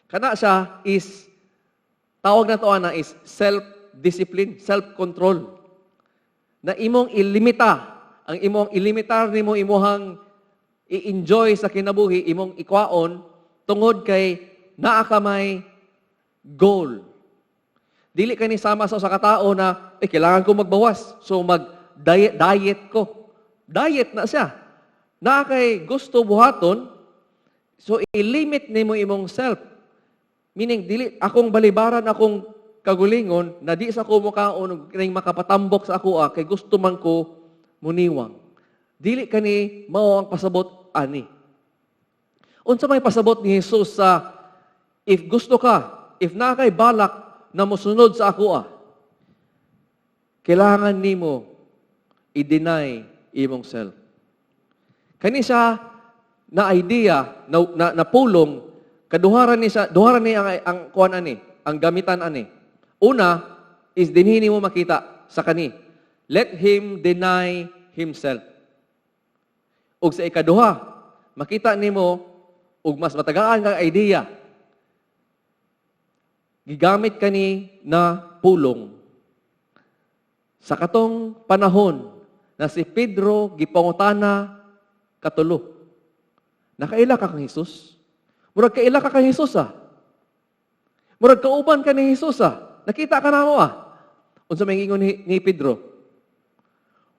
Kana siya is tawag na to ana is self-discipline, self-control. Na imong ilimita, ang imong ilimitar nimo imuhang i-enjoy sa kinabuhi, imong ikwaon tungod kay naa ka may goal. Dili ka ni sama sa usa ka tawo na eh, kailangan ko magbawas. So mag diet, diet ko. Diet na siya. Naa kay gusto buhaton, so i-limit nimo imong self. Meaning, dili akong balibaran akong kagulingon na di sa ko mukaon og kining makapatambok sa ako kay gusto man ko muniwang. Dili kani mao ang pasabot ani. Unsa may pasabot ni Jesus sa if gusto ka, if naa kay balak na mosunod sa ako, kailangan nimo i-deny imong self? Kani siya na idea na pulong, kaduharan ni sa duharan ni ang kuan ani, ang gamitan ani. Una is dinhi nimo makita sa kani. "Let him deny himself." Ug sa ikaduha, makita nimo og mas matagaan kang idea. Gigamit kani na pulong sa katong panahon na si Pedro gipangutana katulo. "Nakaila ka kang Jesus? Murag kaila ka kang Jesus ah. Murag kauban ka ni Jesus ah. Nakita ka namo ah." Unsa may ingon ni Pedro?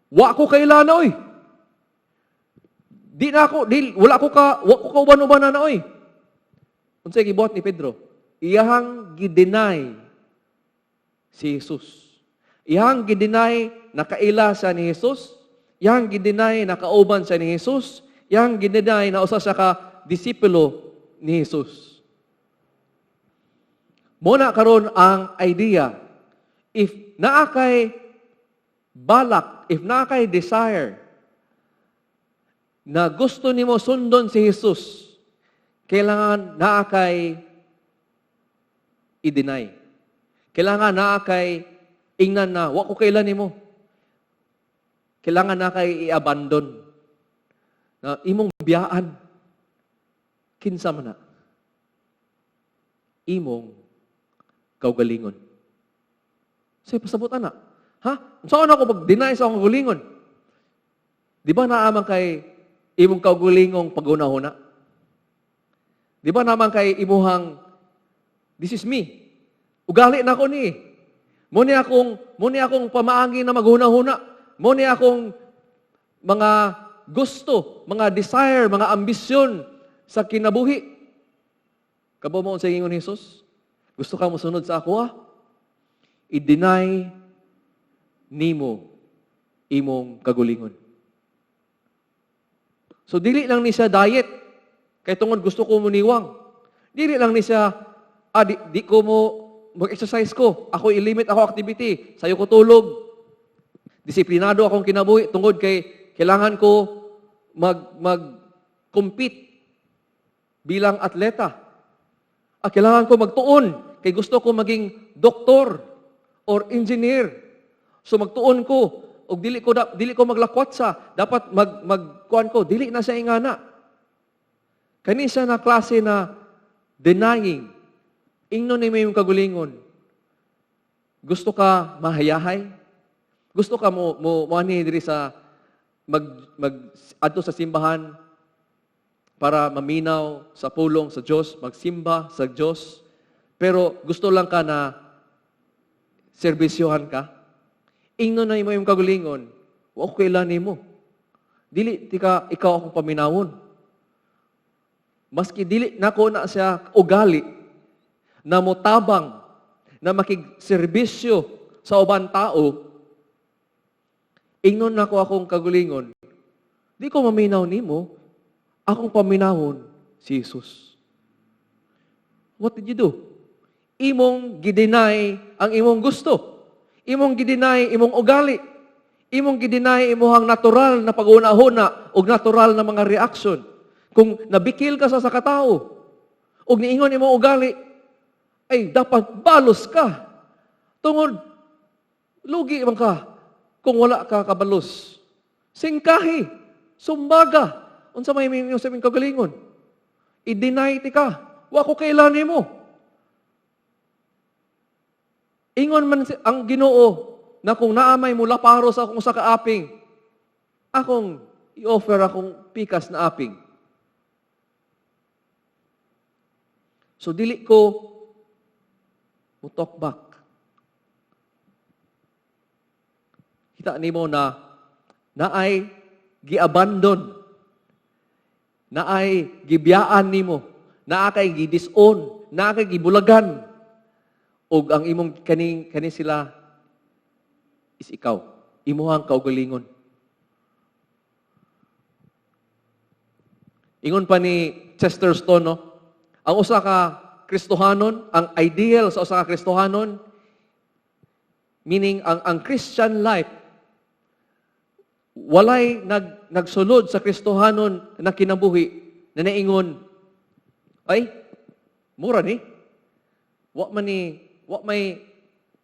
"Wa ko kaila na oy. Di na ako, di, wala ko ka, wa ko kauban-uban na oy." Unsa gibuhat ni Pedro? Iyahang gi-deny si Jesus. Iyahang gi-deny na kaila siya ni Jesus. Iyahang gi-deny na kauban siya ni Jesus. Iyahang gi-deny na usa siya ka disipulo ni Jesus. Mao na karon ang idea. If naa kay balak, if naa kay desire na gusto nimo sundon si Jesus, kailangan naa kay i-deny. Kailangan naa kay ingnan na, "Wa ko kaila nimo." Kailangan naa kay i-abandon. Na imong biyaan. Kinsa man na? Imong kaugalingon. Say, pasabot ana. Ha? Saan ako pag-deny sa akong kaugalingon? Di ba naa man kay imong kaugalingong paghuna-huna? Di ba naa man kay imuhang, "This is me. Ugali na ko ni. Mao ni akong pamaagi na maghuna-huna. Mao ni akong mga gusto, mga desire, mga ambisyon sa kinabuhi." Kabalo mo sa ingon ni Jesus? "Gusto ka mosunod sa ako ah? I-deny nimo imong kagulingon." So dili lang ni siya diet kay tungod gusto ko muniwang. Dili lang ni siya di ko mo mag-exercise ko. Ako i-limit ako activity. Sayo ko tulog. Disiplinado akong kinabuhi tungod kay kailangan ko mag mag compete bilang atleta. Kailangan ko magtuon kay gusto ko maging doktor or engineer. So magtuon ko og dili ko maglakwatsa, dapat mag magkuan ko, dili na siya ingana. Kani siya na klase na denying. Ingnon ni imong kagulingon. Gusto ka mahayahay? Gusto ka mo mo diri sa mag mag adto sa simbahan para maminaw sa pulong sa Dios, magsimba sa Dios? Pero gusto lang ka na serbisyohan ka? Ingnon na imo imong kagulingon, "Wa ko kaila nimo. Dili tika ikaw akong paminawon." Maski dili nako na siya ugali na motabang, na makigserbisyo sa uban tao, ingnon nako akong kagulingon, "Di ko maminaw nimo, akong paminawon si Jesus." What did you do? Imong gi-deny ang imong gusto. Imong gi-deny imong ugali. Imong gi-deny imuhang natural na pag-una-huna o natural na mga reaction. Kung nabikil ka sa katao, ug niingon imong ugali, "Ay, dapat balos ka. Tungod, lugi man ka kung wala ka kabalos. Singkahi, sumbaga." Unsa may imong sa imong kagalingon? I-deny ti ka. "Wa ko kaila nimo. Ingon man ang Ginoo na kung naa may mulaparo sa akong usa ka aping, akong i-offer akong pikas na aping." So dili ko mo talk back. Kita nimo na naay gi-abandon, naay gibiyaan nimo, Naa kay gi-disown, naa kay gibulagan. Ug ang imong kaning kani sila is ikaw, imuhang kaugalingon. Ingon pa ni Chester Stone, no? Ang usa ka Kristohanon, ang ideal sa usa ka Kristohanon, meaning ang Christian life, walay nagsulod sa Kristohanon na kinabuhi na naingon, "Ay, mura ni. Wa man ni, wa may,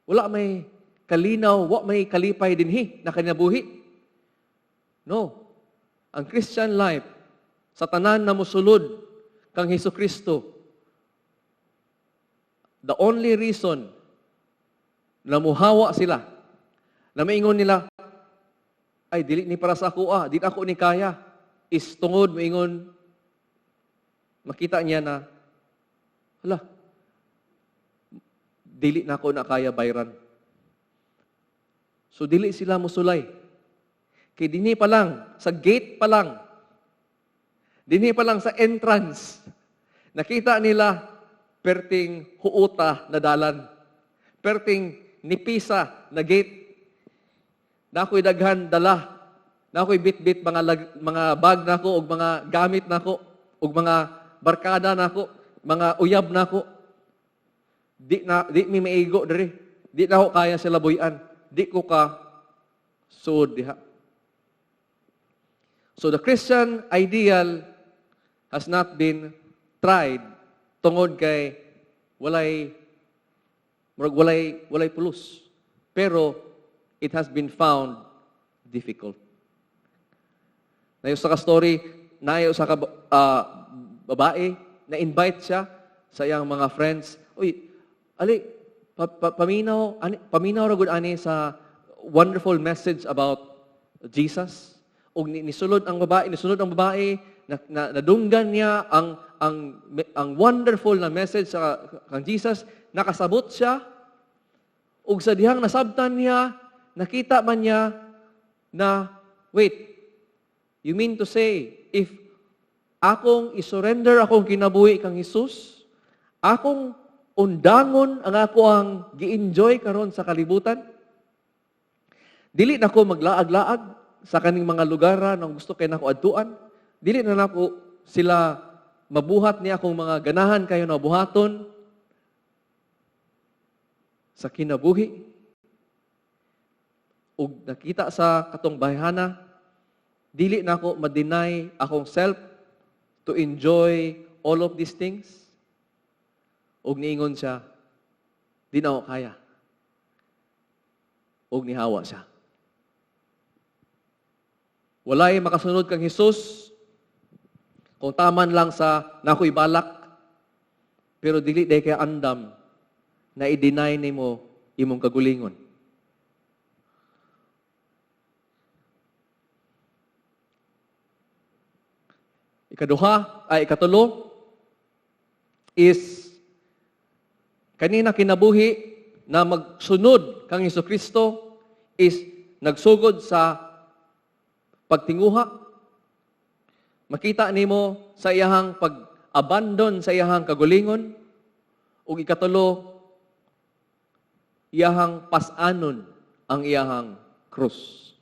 wala may kalinaw, wa may kalipay dinhi na kinabuhi." No. Ang Christian life, sa tanan na musulod kang Hesus Kristo, the only reason na muhawa sila, na maingon nila, "Ay, dili ni para sa ako ah, di ako ni kaya," is tungod maingon, makita niya na, "Hala, dili na ako na kaya bayran." So dili sila musulay. Kay dinhi pa lang, sa gate pa lang, dinhi pa lang sa entrance, nakita nila perting huuta na dalan, perting nipisa na gate. Nakoy daghan dala. Nakoy bit-bit mga bag nako ug mga gamit nako ug mga barkada nako, mga uyab nako. Di na di mi maigo diri. Di na ako kaya sila buyan. Di ko ka suod diha. So the Christian ideal has not been tried tungod kay walay murag walay pulos. Pero it has been found difficult. Nayo sa ka story, nayo sa ka babae na invite siya sa iyang mga friends. "Uy, ali, paminaw, ani, paminaw ra gud ani sa wonderful message about Jesus." Og nisulod ang babae, nisulod ang babae, na nadunggan niya ang wonderful na message sa kang Jesus, nakasabot siya. Ug sa dihang nasabtan niya, nakita man niya na, "Wait, you mean to say, if akong isurrender akong kinabuhi kang Jesus, akong undangon ang ako ang gi-enjoy karon sa kalibutan? Dili na ko maglaag-laag sa kaning mga lugar na gusto kay nako adtuan. Dili na nako sila mabuhat ni akong mga ganahan kayo na buhaton sa kinabuhi." Ug nakita sa katong bayhana, "Dili na ako ma-deny akong self to enjoy all of these things." Ug niingon siya, "Di na ako kaya." Ug nihawa siya. Walay makasunod kang Jesus kung taman lang sa nakoy balak, pero dili day kay andam na i-deny nimo imong kagulingon. Ikaduha, ay ikatulo, is kanina kinabuhi na magsunod kang Hesus Kristo is nagsugod sa pagtinguha. Makita nimo sa iyahang pag-abandon sa iyahang kagulingon, ug ikatulo, iyahang pas-anon ang iyahang krus.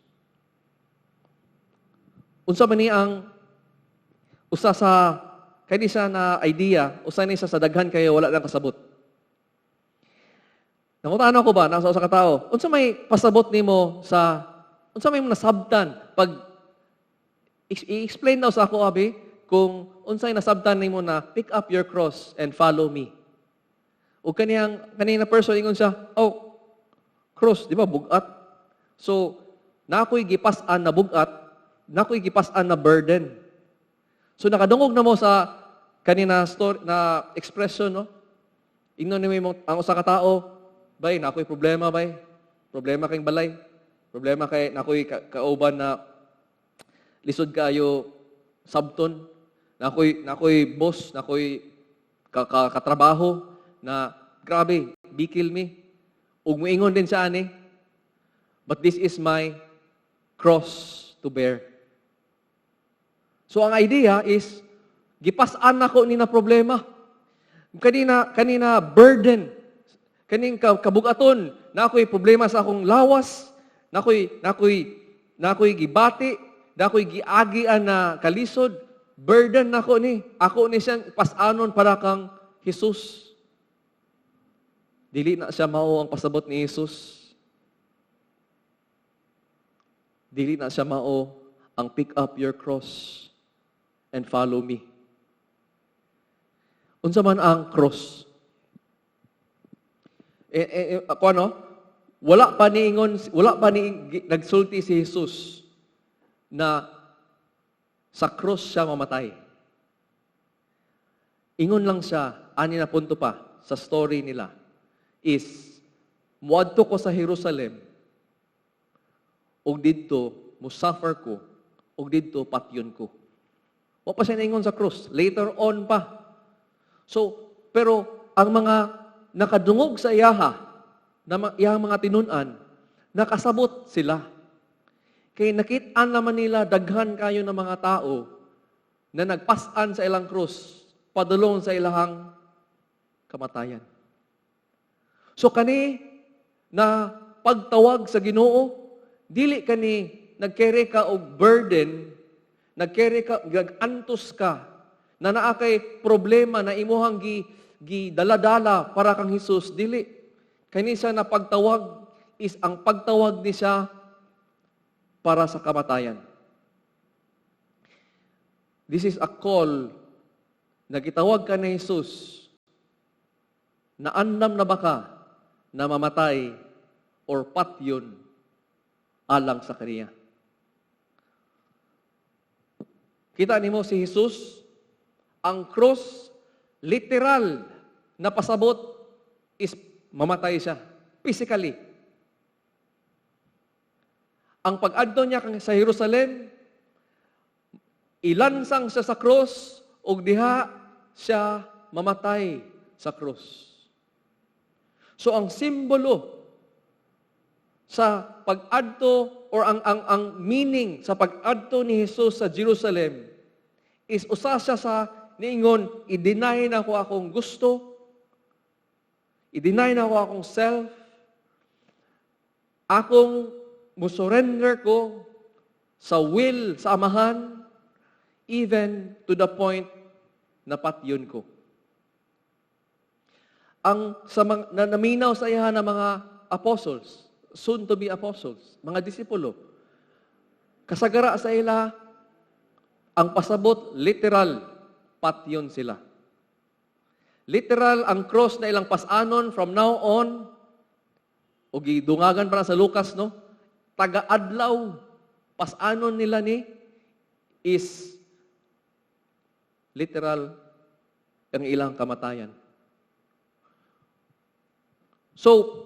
Unsa man ni ang usa sa kay di siya na idea, usa ni siya sa daghan kayo wala lang kasabot. Nangutana ko ba nasa usa ka tawo, unsa may pasabot nimo sa unsa may nasabtan pag i-explain daw sa ako abi kung unsay nasabtan nimo na pick up your cross and follow me. O kanina person ingon siya, "Oh, cross, di ba bugat? So, nakoy gipas-an na bugat, nakoy gipas-an na burden." So nakadungog na mo sa kanina story na expression, no? Ingnon nimo ang usa ka tawo, "Bay, nakoy problema, bay. Problema kay balay. Problema kay nakoy kauban na lisod kayo sabton. Nakoy boss, nakoy katrabaho na grabe, bikil mi." Ug moingon din siya ani, "But this is my cross to bear." So ang idea is, Gipas-an nako ni na problema. Kanina burden, kaning kabugaton, na ako'y problema sa akong lawas, na ako'y gibati, na ako'y giagian na kalisod, burden nako ni. Ako ni siyang pas-anon para kang Jesus. Dili na siya mao ang pasabot ni Jesus. Dili na siya mao ang "Pick up your cross and follow me." Unsa man ang cross? Eh, ako ano? Wala pa niingon, wala pa ni nagsulti si Jesus na sa cross siya mamatay. Ingon lang siya, ani na punto pa sa story nila is muadto ko sa Jerusalem ug didto musuffer ko ug didto patyon ko. Wa pa siya naingon sa cross. Later on pa. So, pero ang mga nakadungog sa iyaha, na iyang mga tinun-an, nakasabot sila. Kay nakit-an naman nila daghan kayo ng mga tao na nagpas-an sa ilang krus, padulong sa ilahang kamatayan. So kani na pagtawag sa Ginoo, dili kani nagcarry ka og burden, nagcarry ka, nag-antos ka, na naa kay problema na imuhang gi gidaladala para kang Jesus, dili. Kani siya na pagtawag is ang pagtawag ni siya para sa kamatayan. This is a call na gitawag ka ni Jesus na andam na ba ka na mamatay or patyon alang sa kaniya. Kita nimo si Jesus, ang cross, literal na pasabot is mamatay siya, physically. Ang pag-adto niya sa Jerusalem, ilansang siya sa cross, ug diha siya mamatay sa cross. So ang simbolo sa pag-adto or ang meaning sa pag-adto ni Jesus sa Jerusalem is usa siya sa niingon, i-deny na ko akong gusto, i-deny na ko akong self, akong musurrender ko sa will sa Amahan, even to the point na patyon ko. Ang sa mga, na naminaw sa iya ng mga apostles, soon to be apostles, mga disipulo, kasagara sa ila, ang pasabot, literal, patyon sila. Literal, ang cross na ilang pasanon from now on, o gidungagan pa na sa Lucas, no? Taga-adlaw, pasanon nila ni is literal ang ilang kamatayan. So,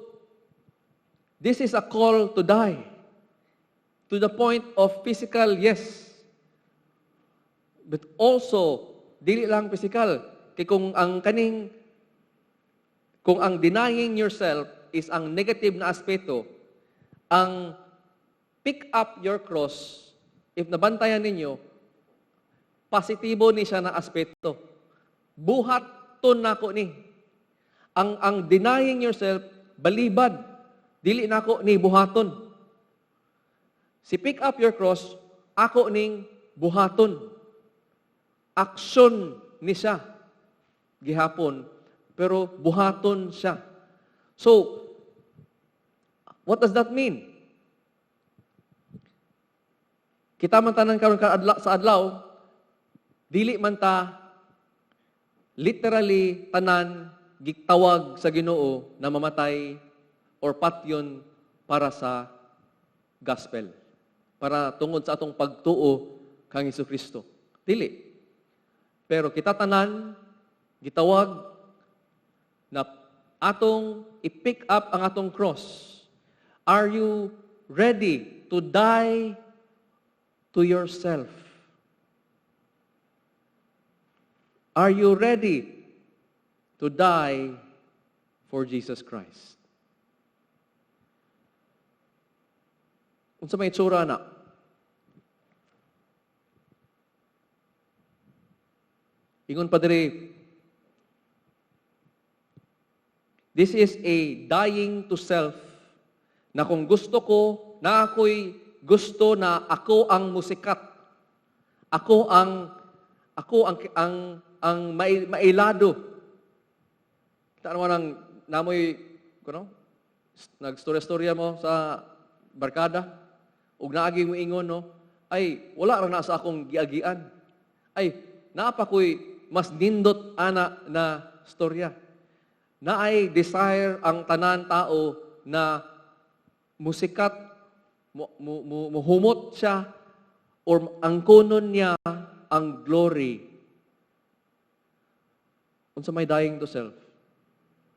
this is a call to die. To the point of physical, yes. But also, dili lang physical. Kay kung ang denying yourself is ang negative na aspeto, ang pick up your cross, if nabantayan ninyo, positibo ni siya na aspeto. Buhaton nako ni. Ang denying yourself, balibad. Dili nako ni buhaton. Si pick up your cross, ako ning buhaton. Aksyon ni siya gihapon, pero buhaton siya. So, what does that mean? Kita man tanan karon sa adlaw, dili man ta literally tanan gitawag sa Ginoo na mamatay or patyon para sa gospel. Para tungod sa atong pagtuo kang Kristo. Dili. Pero kita tanan gitawag na atong i-pick up ang atong cross. Are you ready to die to yourself? Are you ready to die for Jesus Christ? Unsa may itsura na? Ingon pa diri, this is a dying to self na kung gusto ko, na ako'y gusto na ako ang musikat. Ako ang mailado. Kita naman ang namoy kuno nagstorya-storya mo sa barkada ug naagi mo ingon, no, "Ay, wala ra na sa akong giagian. Ay, naa pa ko'y mas nindot ana na storya." Naay desire ang tanan tao na musikat, mo, mo, mo, muhumot siya or angkonon niya ang glory. Unsa may dying to self?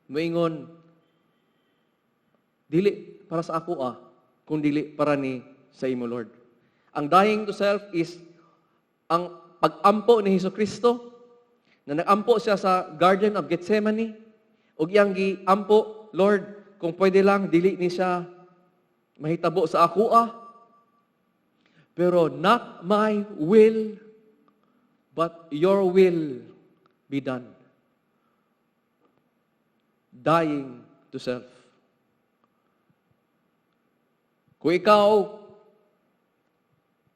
Moingon, "Dili para sa ako ah, kung dili para ni sa imo, Lord." Ang dying to self is ang pag-ampo ni Hesus Kristo na nag-ampo siya sa Garden of Gethsemane ug iyang giampo, "Lord, kung pwede lang dili ni siya mahitabo sa ako ah. Pero not my will, but your will be done." Dying to self. Kung ikaw,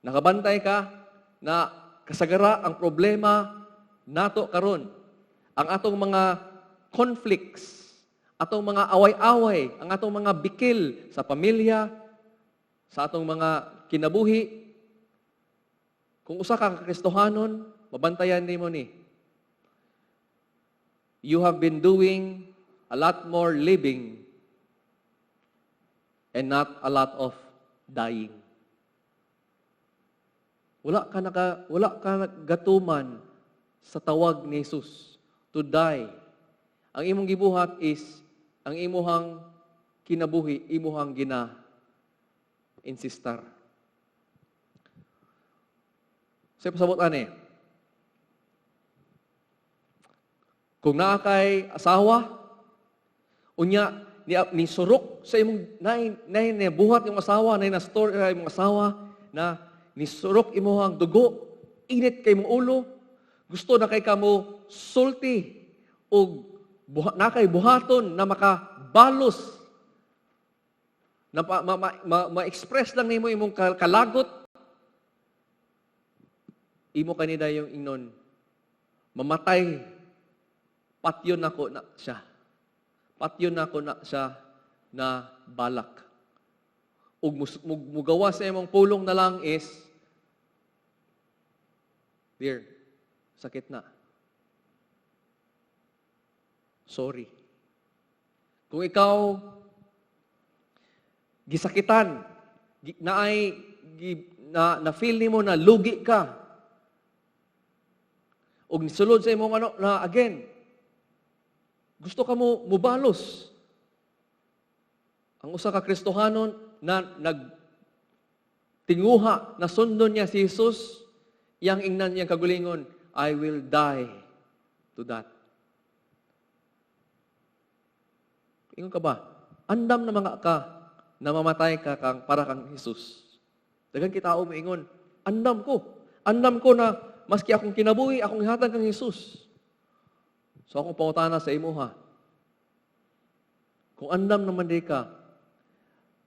nakabantay ka na kasagara ang problema nato karon, ang atong mga conflicts, atong mga away-away, ang atong mga bikil sa pamilya, sa atong mga kinabuhi, kung usa ka Kristohanon, mabantayan nimo ni. You have been doing a lot more living and not a lot of dying. Wala ka gatuman sa tawag ni Jesus to die. Ang imong gibuhat is ang imuhang kinabuhi, imuhang gina insistar. Sa pasabot ani, kung naa kay asawa, unya ni surok sa imong nay nay ni buhat imong asawa, nay na story imong asawa na ni surok imuhang dugo, init kay imong ulo, gusto na kay kamo sulti og na kay buhaton na makabalos na ma-express lang nimo imong kalagot, imo kanila yung ingnon, "Mamatay, patyon nako na siya. Patyon nako na siya na balak." Ug mugawa sa imong pulong na lang is, "Dear, sakit na. Sorry." Kung ikaw gisakitan, naay na feel nimo na lugi ka, ug nisulod sa imong ano na again, gusto ka mo mubalos. Ang usa ka Kristohanon na nagtinguha na sundon niya si Jesus, iyang ingnan niyang kagulingon, "I will die to that." Ingon ka ba? Andam na mga ka na mamatay ka kang para kang Jesus. Daghan kita moingon, "Andam ko. Andam ko na maski akong kinabuhi, akong ihatag kang Jesus." So akong pangutana sa imuha, kung andam naman di ka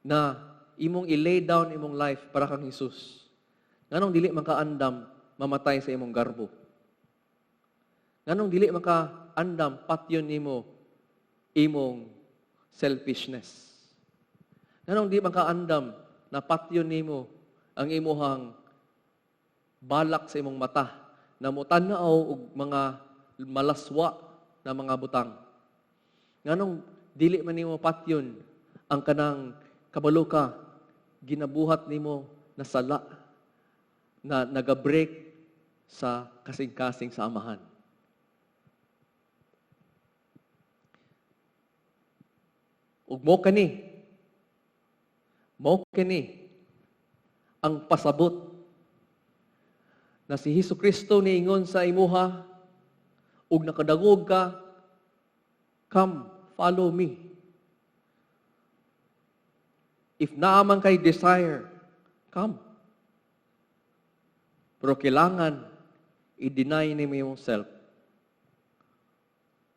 na imong i-lay down imong life para kang Jesus, nganong dili man ka andam mamatay sa imong garbo? Nganong dili man ka andam patyon nimo imong selfishness? Nganong di man ka andam na patyon nimo ang imuhang balak sa imong mata na mutanaw og mga malaswa na mga butang? Nganong dili man nimo patyon ang kanang kabalo ka ginabuhat nimo na sala na naga-break sa kasing-kasing sa Amahan? Ug mo kani ang pasabot na si Hesus Kristo niingon sa imuha ug nakadangog ka, "Come, follow me." If naa man kay desire, come. Pero kailangan i-deny nimo yung self.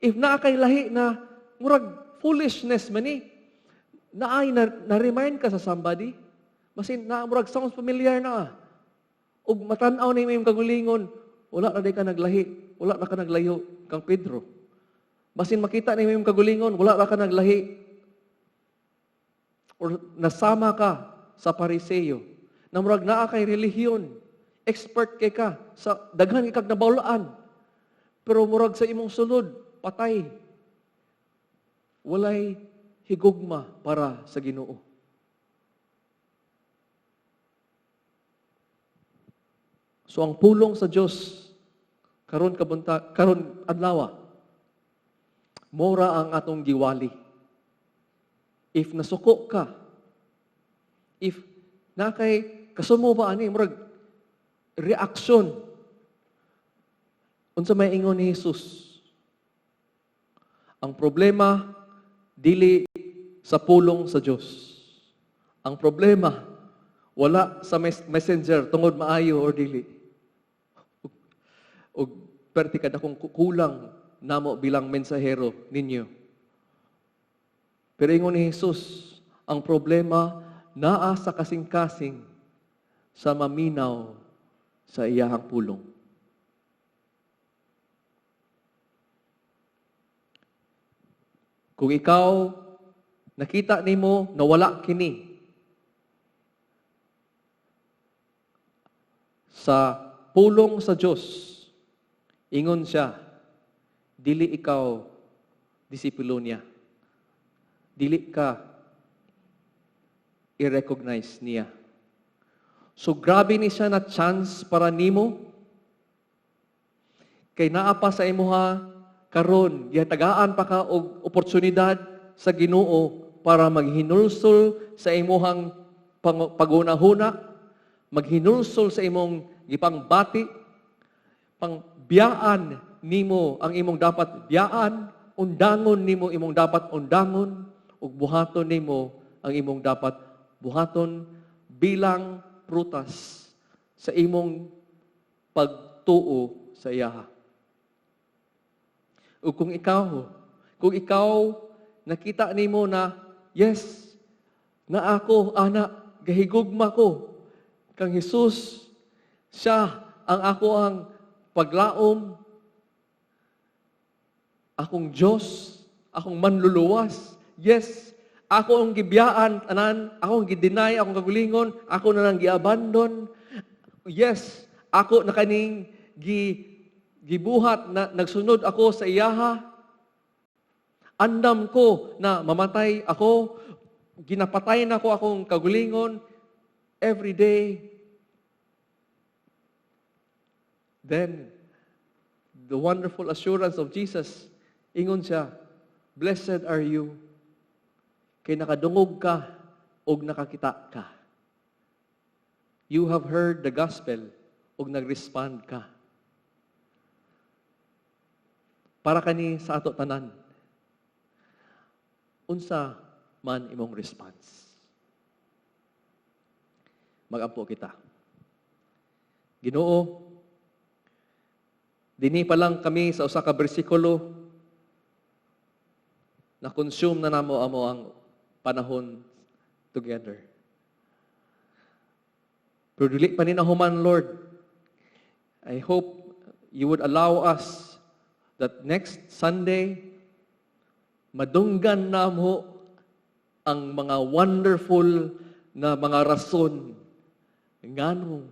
If naa kay lahi na murag foolishness man ni, naay na, na-remind ka sa somebody, basin na murag sounds familiar na. Ug matan-aw na imong kagulingon, wala na ka naglahi, wala na ka naglayo kang Pedro. Basin makita na imong kagulingon, wala na ka naglahi or nasama ka sa Pariseo. Na murag naa kay relihiyon, expert kay ka sa daghan kay kag nabawlaan. Pero murag sa imong sulod, patay. Walay higugma para sa Ginoo. So ang pulong sa Dios karon kabunta karon adlaw, mora ang atong giwali. If nasuko ka, if nakay kasumo ba ani murag reaksyon, unsa may ingon ni Jesus? Ang problema dili sa pulong sa Dios. Ang problema wala sa messenger tungod maayo or dili. Og perti kada kung kulang namo bilang mensahero ninyo. Pero ingon ni Jesus, ang problema naa sa kasing-kasing sa maminaw sa iyahang pulong. Kung ikaw nakita nimo na wala kini sa pulong sa Dios, ingon siya, dili ikaw disipulo niya. Dili ka i-recognize niya. So grabe ni siya na chance para nimo. Kay naa pa sa imuha karon, gihatagaan pa ka og oportunidad sa Ginoo para maghinulsol sa imuhang pagunahuna, maghinulsol sa imong gipangbati, pangbiyaan nimo ang imong dapat biyaan, undangon nimo imong dapat undangon, ug buhaton nimo ang imong dapat buhaton bilang prutas sa imong pagtuo sa iyaha. Ug kung ikaw, Kung ikaw nakita nimo na, yes, na ako, ana, gahigugma ko kang Jesus, siya ang ako ang paglaom, akong Diyos, akong manluluwas. Yes, ako ang gibiyaan, tanan, ako ang gi-deny, akong kagulingon, ako na lang giabandon. Yes, ako na kaning gibuhat na nagsunod ako sa iyaha. Andam ko na mamatay ako, ginapatay na ko akong kagulingon every day. Then, the wonderful assurance of Jesus, ingon siya, "Blessed are you, kay nakadungog ka og nakakita ka." You have heard the gospel og nag-respond ka. Para kani sa ato tanan. Unsa man imong response? Magampo kita. Ginoo, dinhi pa lang kami sa usa ka bersikulo, na-consume na namo amo ang panahon together. Pero dili pa ni nahuman, Lord. I hope you would allow us that next Sunday, madunggan namo ang mga wonderful na mga rason nganong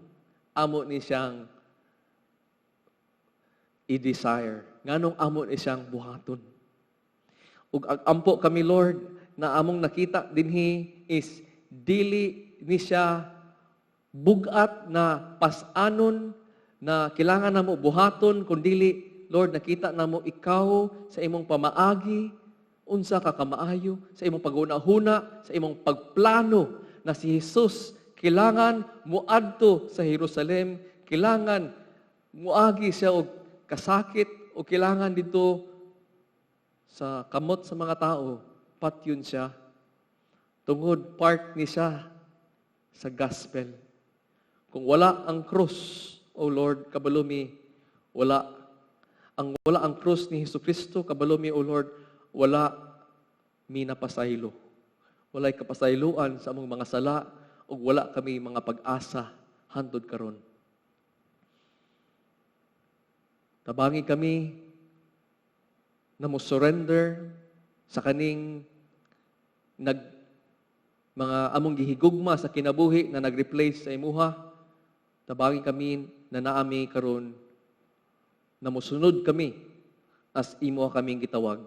amo ni siyang i-desire, nganong amo ni siyang buhaton. Ug ampo kami, Lord, na among nakita dinhi is dili ni siya bugat na pas-anon na kailangan namo buhaton, kundili, Lord, nakita namo ikaw sa imong pamaagi, unsa ka kamaayo sa imong paghuna-huna, sa imong pagplano na si Jesus kailangan muadto sa Jerusalem, kailangan muagi siya og kasakit o kailangan dito sa kamot sa mga tao, patyon siya. Tungod part ni siya sa gospel. Kung wala ang krus, O Lord, kabalo mi, wala ang krus ni Hesus Kristo, kabalo mi, O Lord, wala mi napasaylo. Walay kapasayloan sa among mga sala ug wala kami mga pag-asa hantod karon. Tabangi kami na mo surrender sa kaning nag mga among gihigugma sa kinabuhi na nag-replace sa imuha. Tabangi kami na naami karon na mosunod kami as imo kaming gitawag.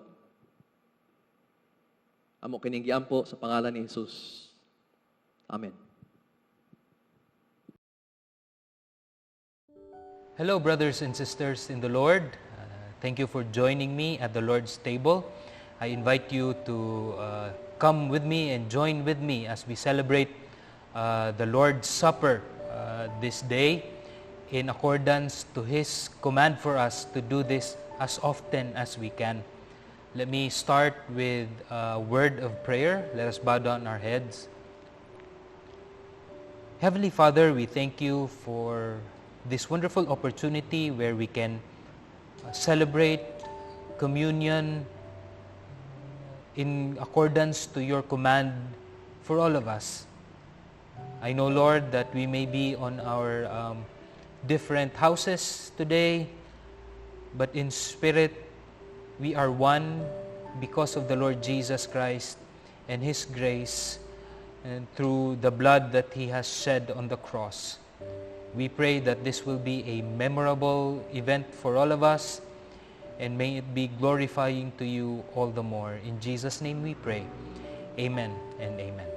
Amo kining giampo sa pangalan ni Jesus. Amen. Hello, brothers and sisters in the Lord. Thank you for joining me at the Lord's table. I invite you to come with me and join with me as we celebrate the Lord's Supper this day in accordance to His command for us to do this as often as we can. Let me start with a word of prayer. Let us bow down our heads. Heavenly Father, we thank you for this wonderful opportunity where we can celebrate communion in accordance to your command for all of us. I know, Lord, that we may be on our different houses today, but in spirit, we are one because of the Lord Jesus Christ and His grace and through the blood that He has shed on the cross. We pray that this will be a memorable event for all of us, and may it be glorifying to you all the more. In Jesus' name we pray. Amen and amen.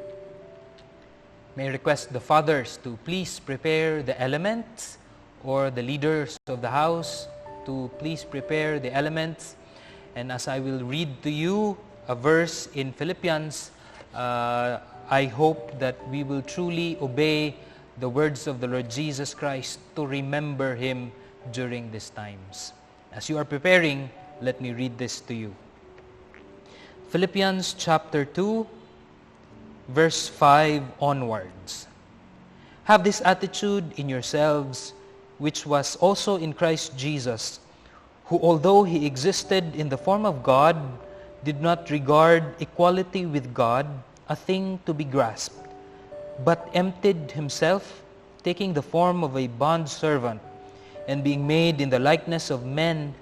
May I request the fathers to please prepare the elements, or the leaders of the house to please prepare the elements. And as I will read to you a verse in Philippians, I hope that we will truly obey the words of the Lord Jesus Christ to remember Him during these times. As you are preparing, let me read this to you. Philippians chapter 2, verse 5 onwards. Have this attitude in yourselves, which was also in Christ Jesus, who, although He existed in the form of God, did not regard equality with God a thing to be grasped, but emptied himself, taking the form of a bondservant, and being made in the likeness of men,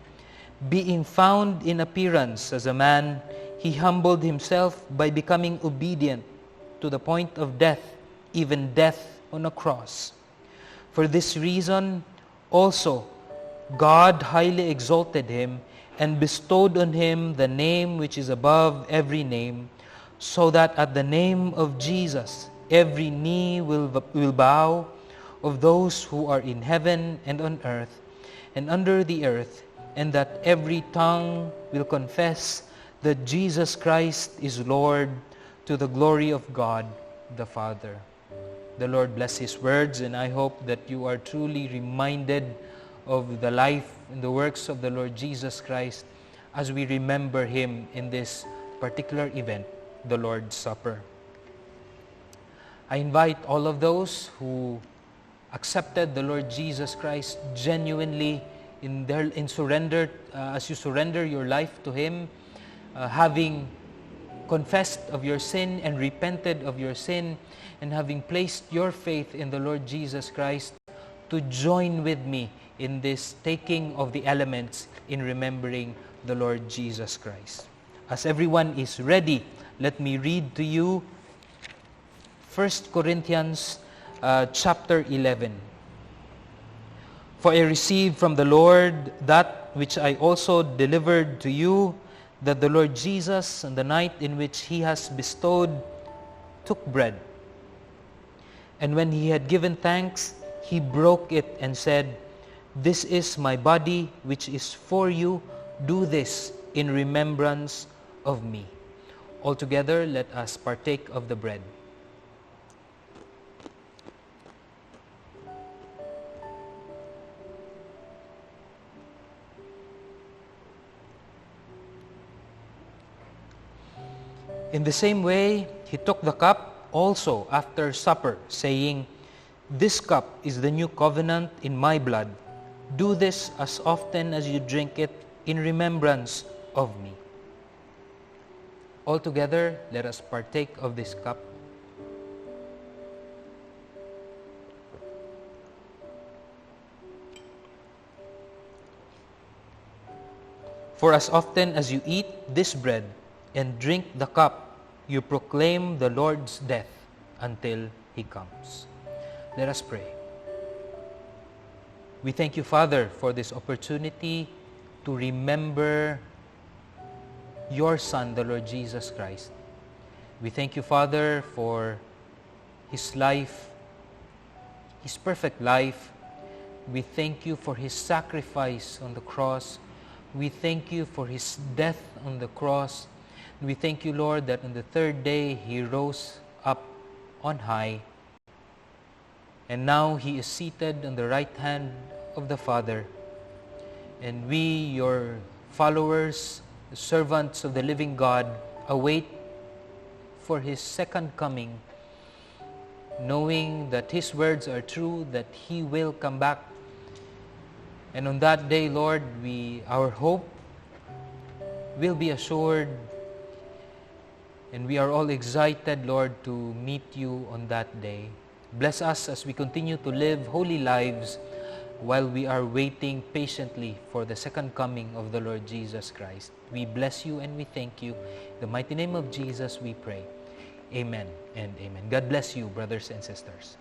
being found in appearance as a man, he humbled himself by becoming obedient to the point of death, even death on a cross. For this reason also God highly exalted him and bestowed on him the name which is above every name, so that at the name of Jesus every knee will bow, of those who are in heaven and on earth and under the earth, and that every tongue will confess that Jesus Christ is Lord, to the glory of God the Father. The Lord bless His words, and I hope that you are truly reminded of the life and the works of the Lord Jesus Christ as we remember Him in this particular event, the Lord's Supper. I invite all of those who accepted the Lord Jesus Christ genuinely in surrender, as you surrender your life to Him, having confessed of your sin and repented of your sin, and having placed your faith in the Lord Jesus Christ, to join with me in this taking of the elements in remembering the Lord Jesus Christ. As everyone is ready, let me read to you 1 Corinthians chapter 11. For I received from the Lord that which I also delivered to you, that the Lord Jesus, on the night in which He has bestowed, took bread. And when He had given thanks, He broke it and said, "This is my body, which is for you. Do this in remembrance of me." Altogether, let us partake of the bread. In the same way, He took the cup also after supper, saying, "This cup is the new covenant in my blood. Do this as often as you drink it in remembrance of me." Altogether, let us partake of this cup. For as often as you eat this bread and drink the cup, you proclaim the Lord's death until He comes. Let us pray. We thank you, Father, for this opportunity to remember your Son, the Lord Jesus Christ. We thank you, Father, for His life, His perfect life. We thank you for His sacrifice on the cross. We thank you for His death on the cross. We thank you, Lord, that on the third day He rose up on high. And now He is seated on the right hand of the Father. And we, your followers, the servants of the living God, await for His second coming, knowing that His words are true, that He will come back. And on that day, Lord, our hope will be assured, and we are all excited, Lord, to meet you on that day. Bless us as we continue to live holy lives while we are waiting patiently for the second coming of the Lord Jesus Christ. We bless you and we thank you. In the mighty name of Jesus, we pray. Amen and amen. God bless you, brothers and sisters.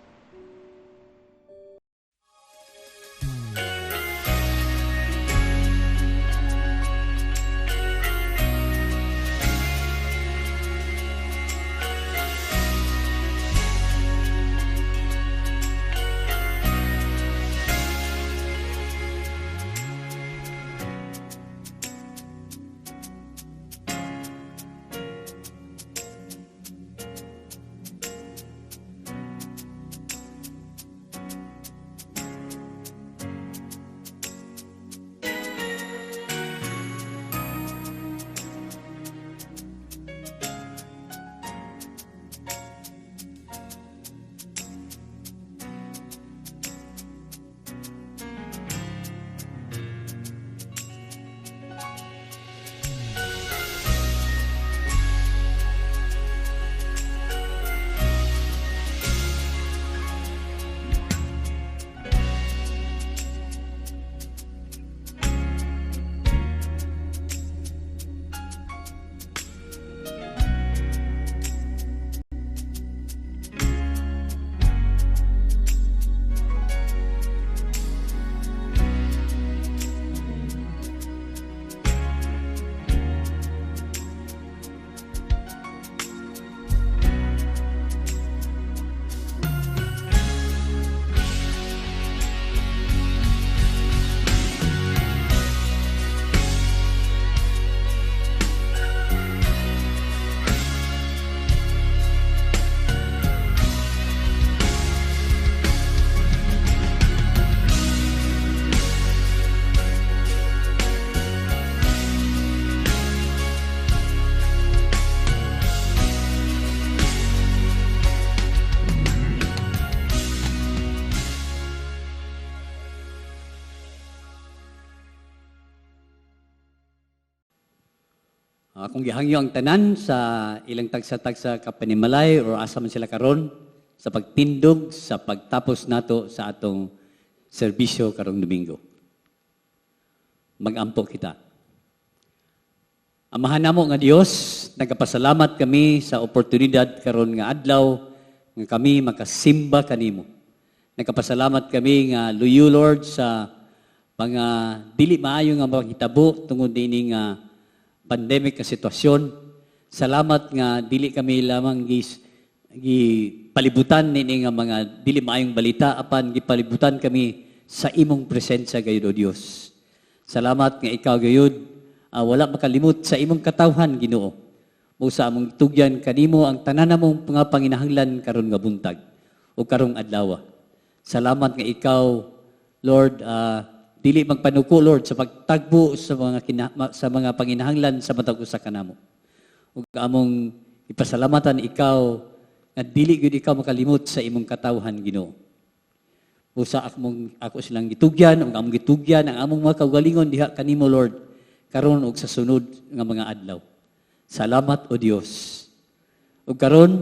Akong gihangyo ang tanan sa ilang tagsa-tagsa ka panimalay or asa man sila karon sa pagtindog sa pagtapos nato sa atong serbisyo karong Domingo. Magampo kita. Amahan namo nga Dios, nagapasalamat kami sa oportunidad karon nga adlaw nga kami makasimba kanimo. Nagapasalamat kami nga luyo, Lord, sa mga dili maayo nga mahitabo tungod dinhi nga pandemic nga sitwasyon. Salamat nga dili kami lamang gis gipalibutan nini nga mga dili maayong balita, apan gipalibutan kami sa imong presensya gayud, O Dios. Salamat nga ikaw gayud wala makalimot sa imong katawhan, Ginoo. Mao sa among tugyan kanimo ang tanan namong mga panginahanglan karon nga buntag o karong adlaw. Salamat nga ikaw, Lord, dili magpanuko, Lord, sa pagtagbo sa mga panginahanglan sa matag usa kanamo. Ug among ipasalamatan ikaw nga dili gyud ikaw makalimot sa imong katawhan, Ginoo. Usa akmong ako silang gitugyan ug among gitugyan ang among mga kaugalingon diha kanimo, Lord, karon ug sa sunod nga mga adlaw. Salamat, O Dios. Ug karon,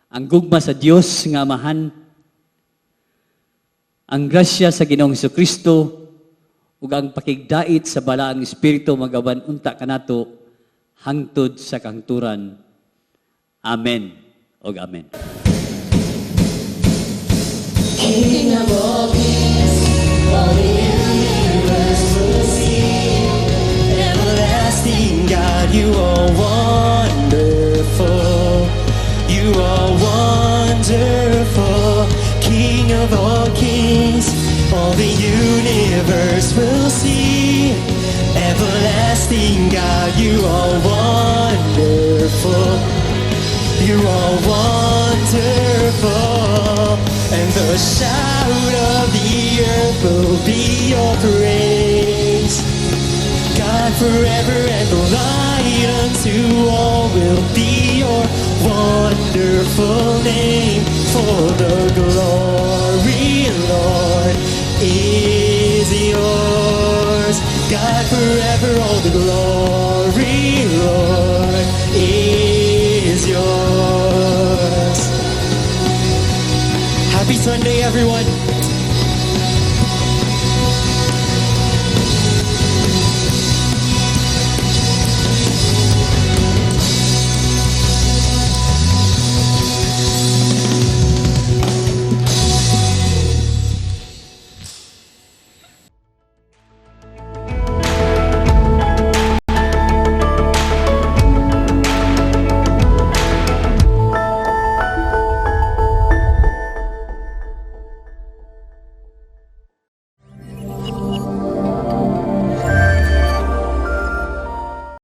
ang gugma sa Dios nga Amahan, ang grasya sa Ginoong Kristo ug ang pakigdait sa Balaang Espiritu magaban unta kanato hangtod sa kahangturan. Amen ug amen. King of all kings, all the universe will see. Everlasting God, you are wonderful. You are wonderful. King of all kings, all the universe will see. Everlasting God, you are wonderful. You are wonderful, and the shout of the earth will be your praise. God forever and the light unto all will be your wonderful name. For the glory, Lord, is yours. God forever, all the glory, Lord, is yours. Happy Sunday, everyone.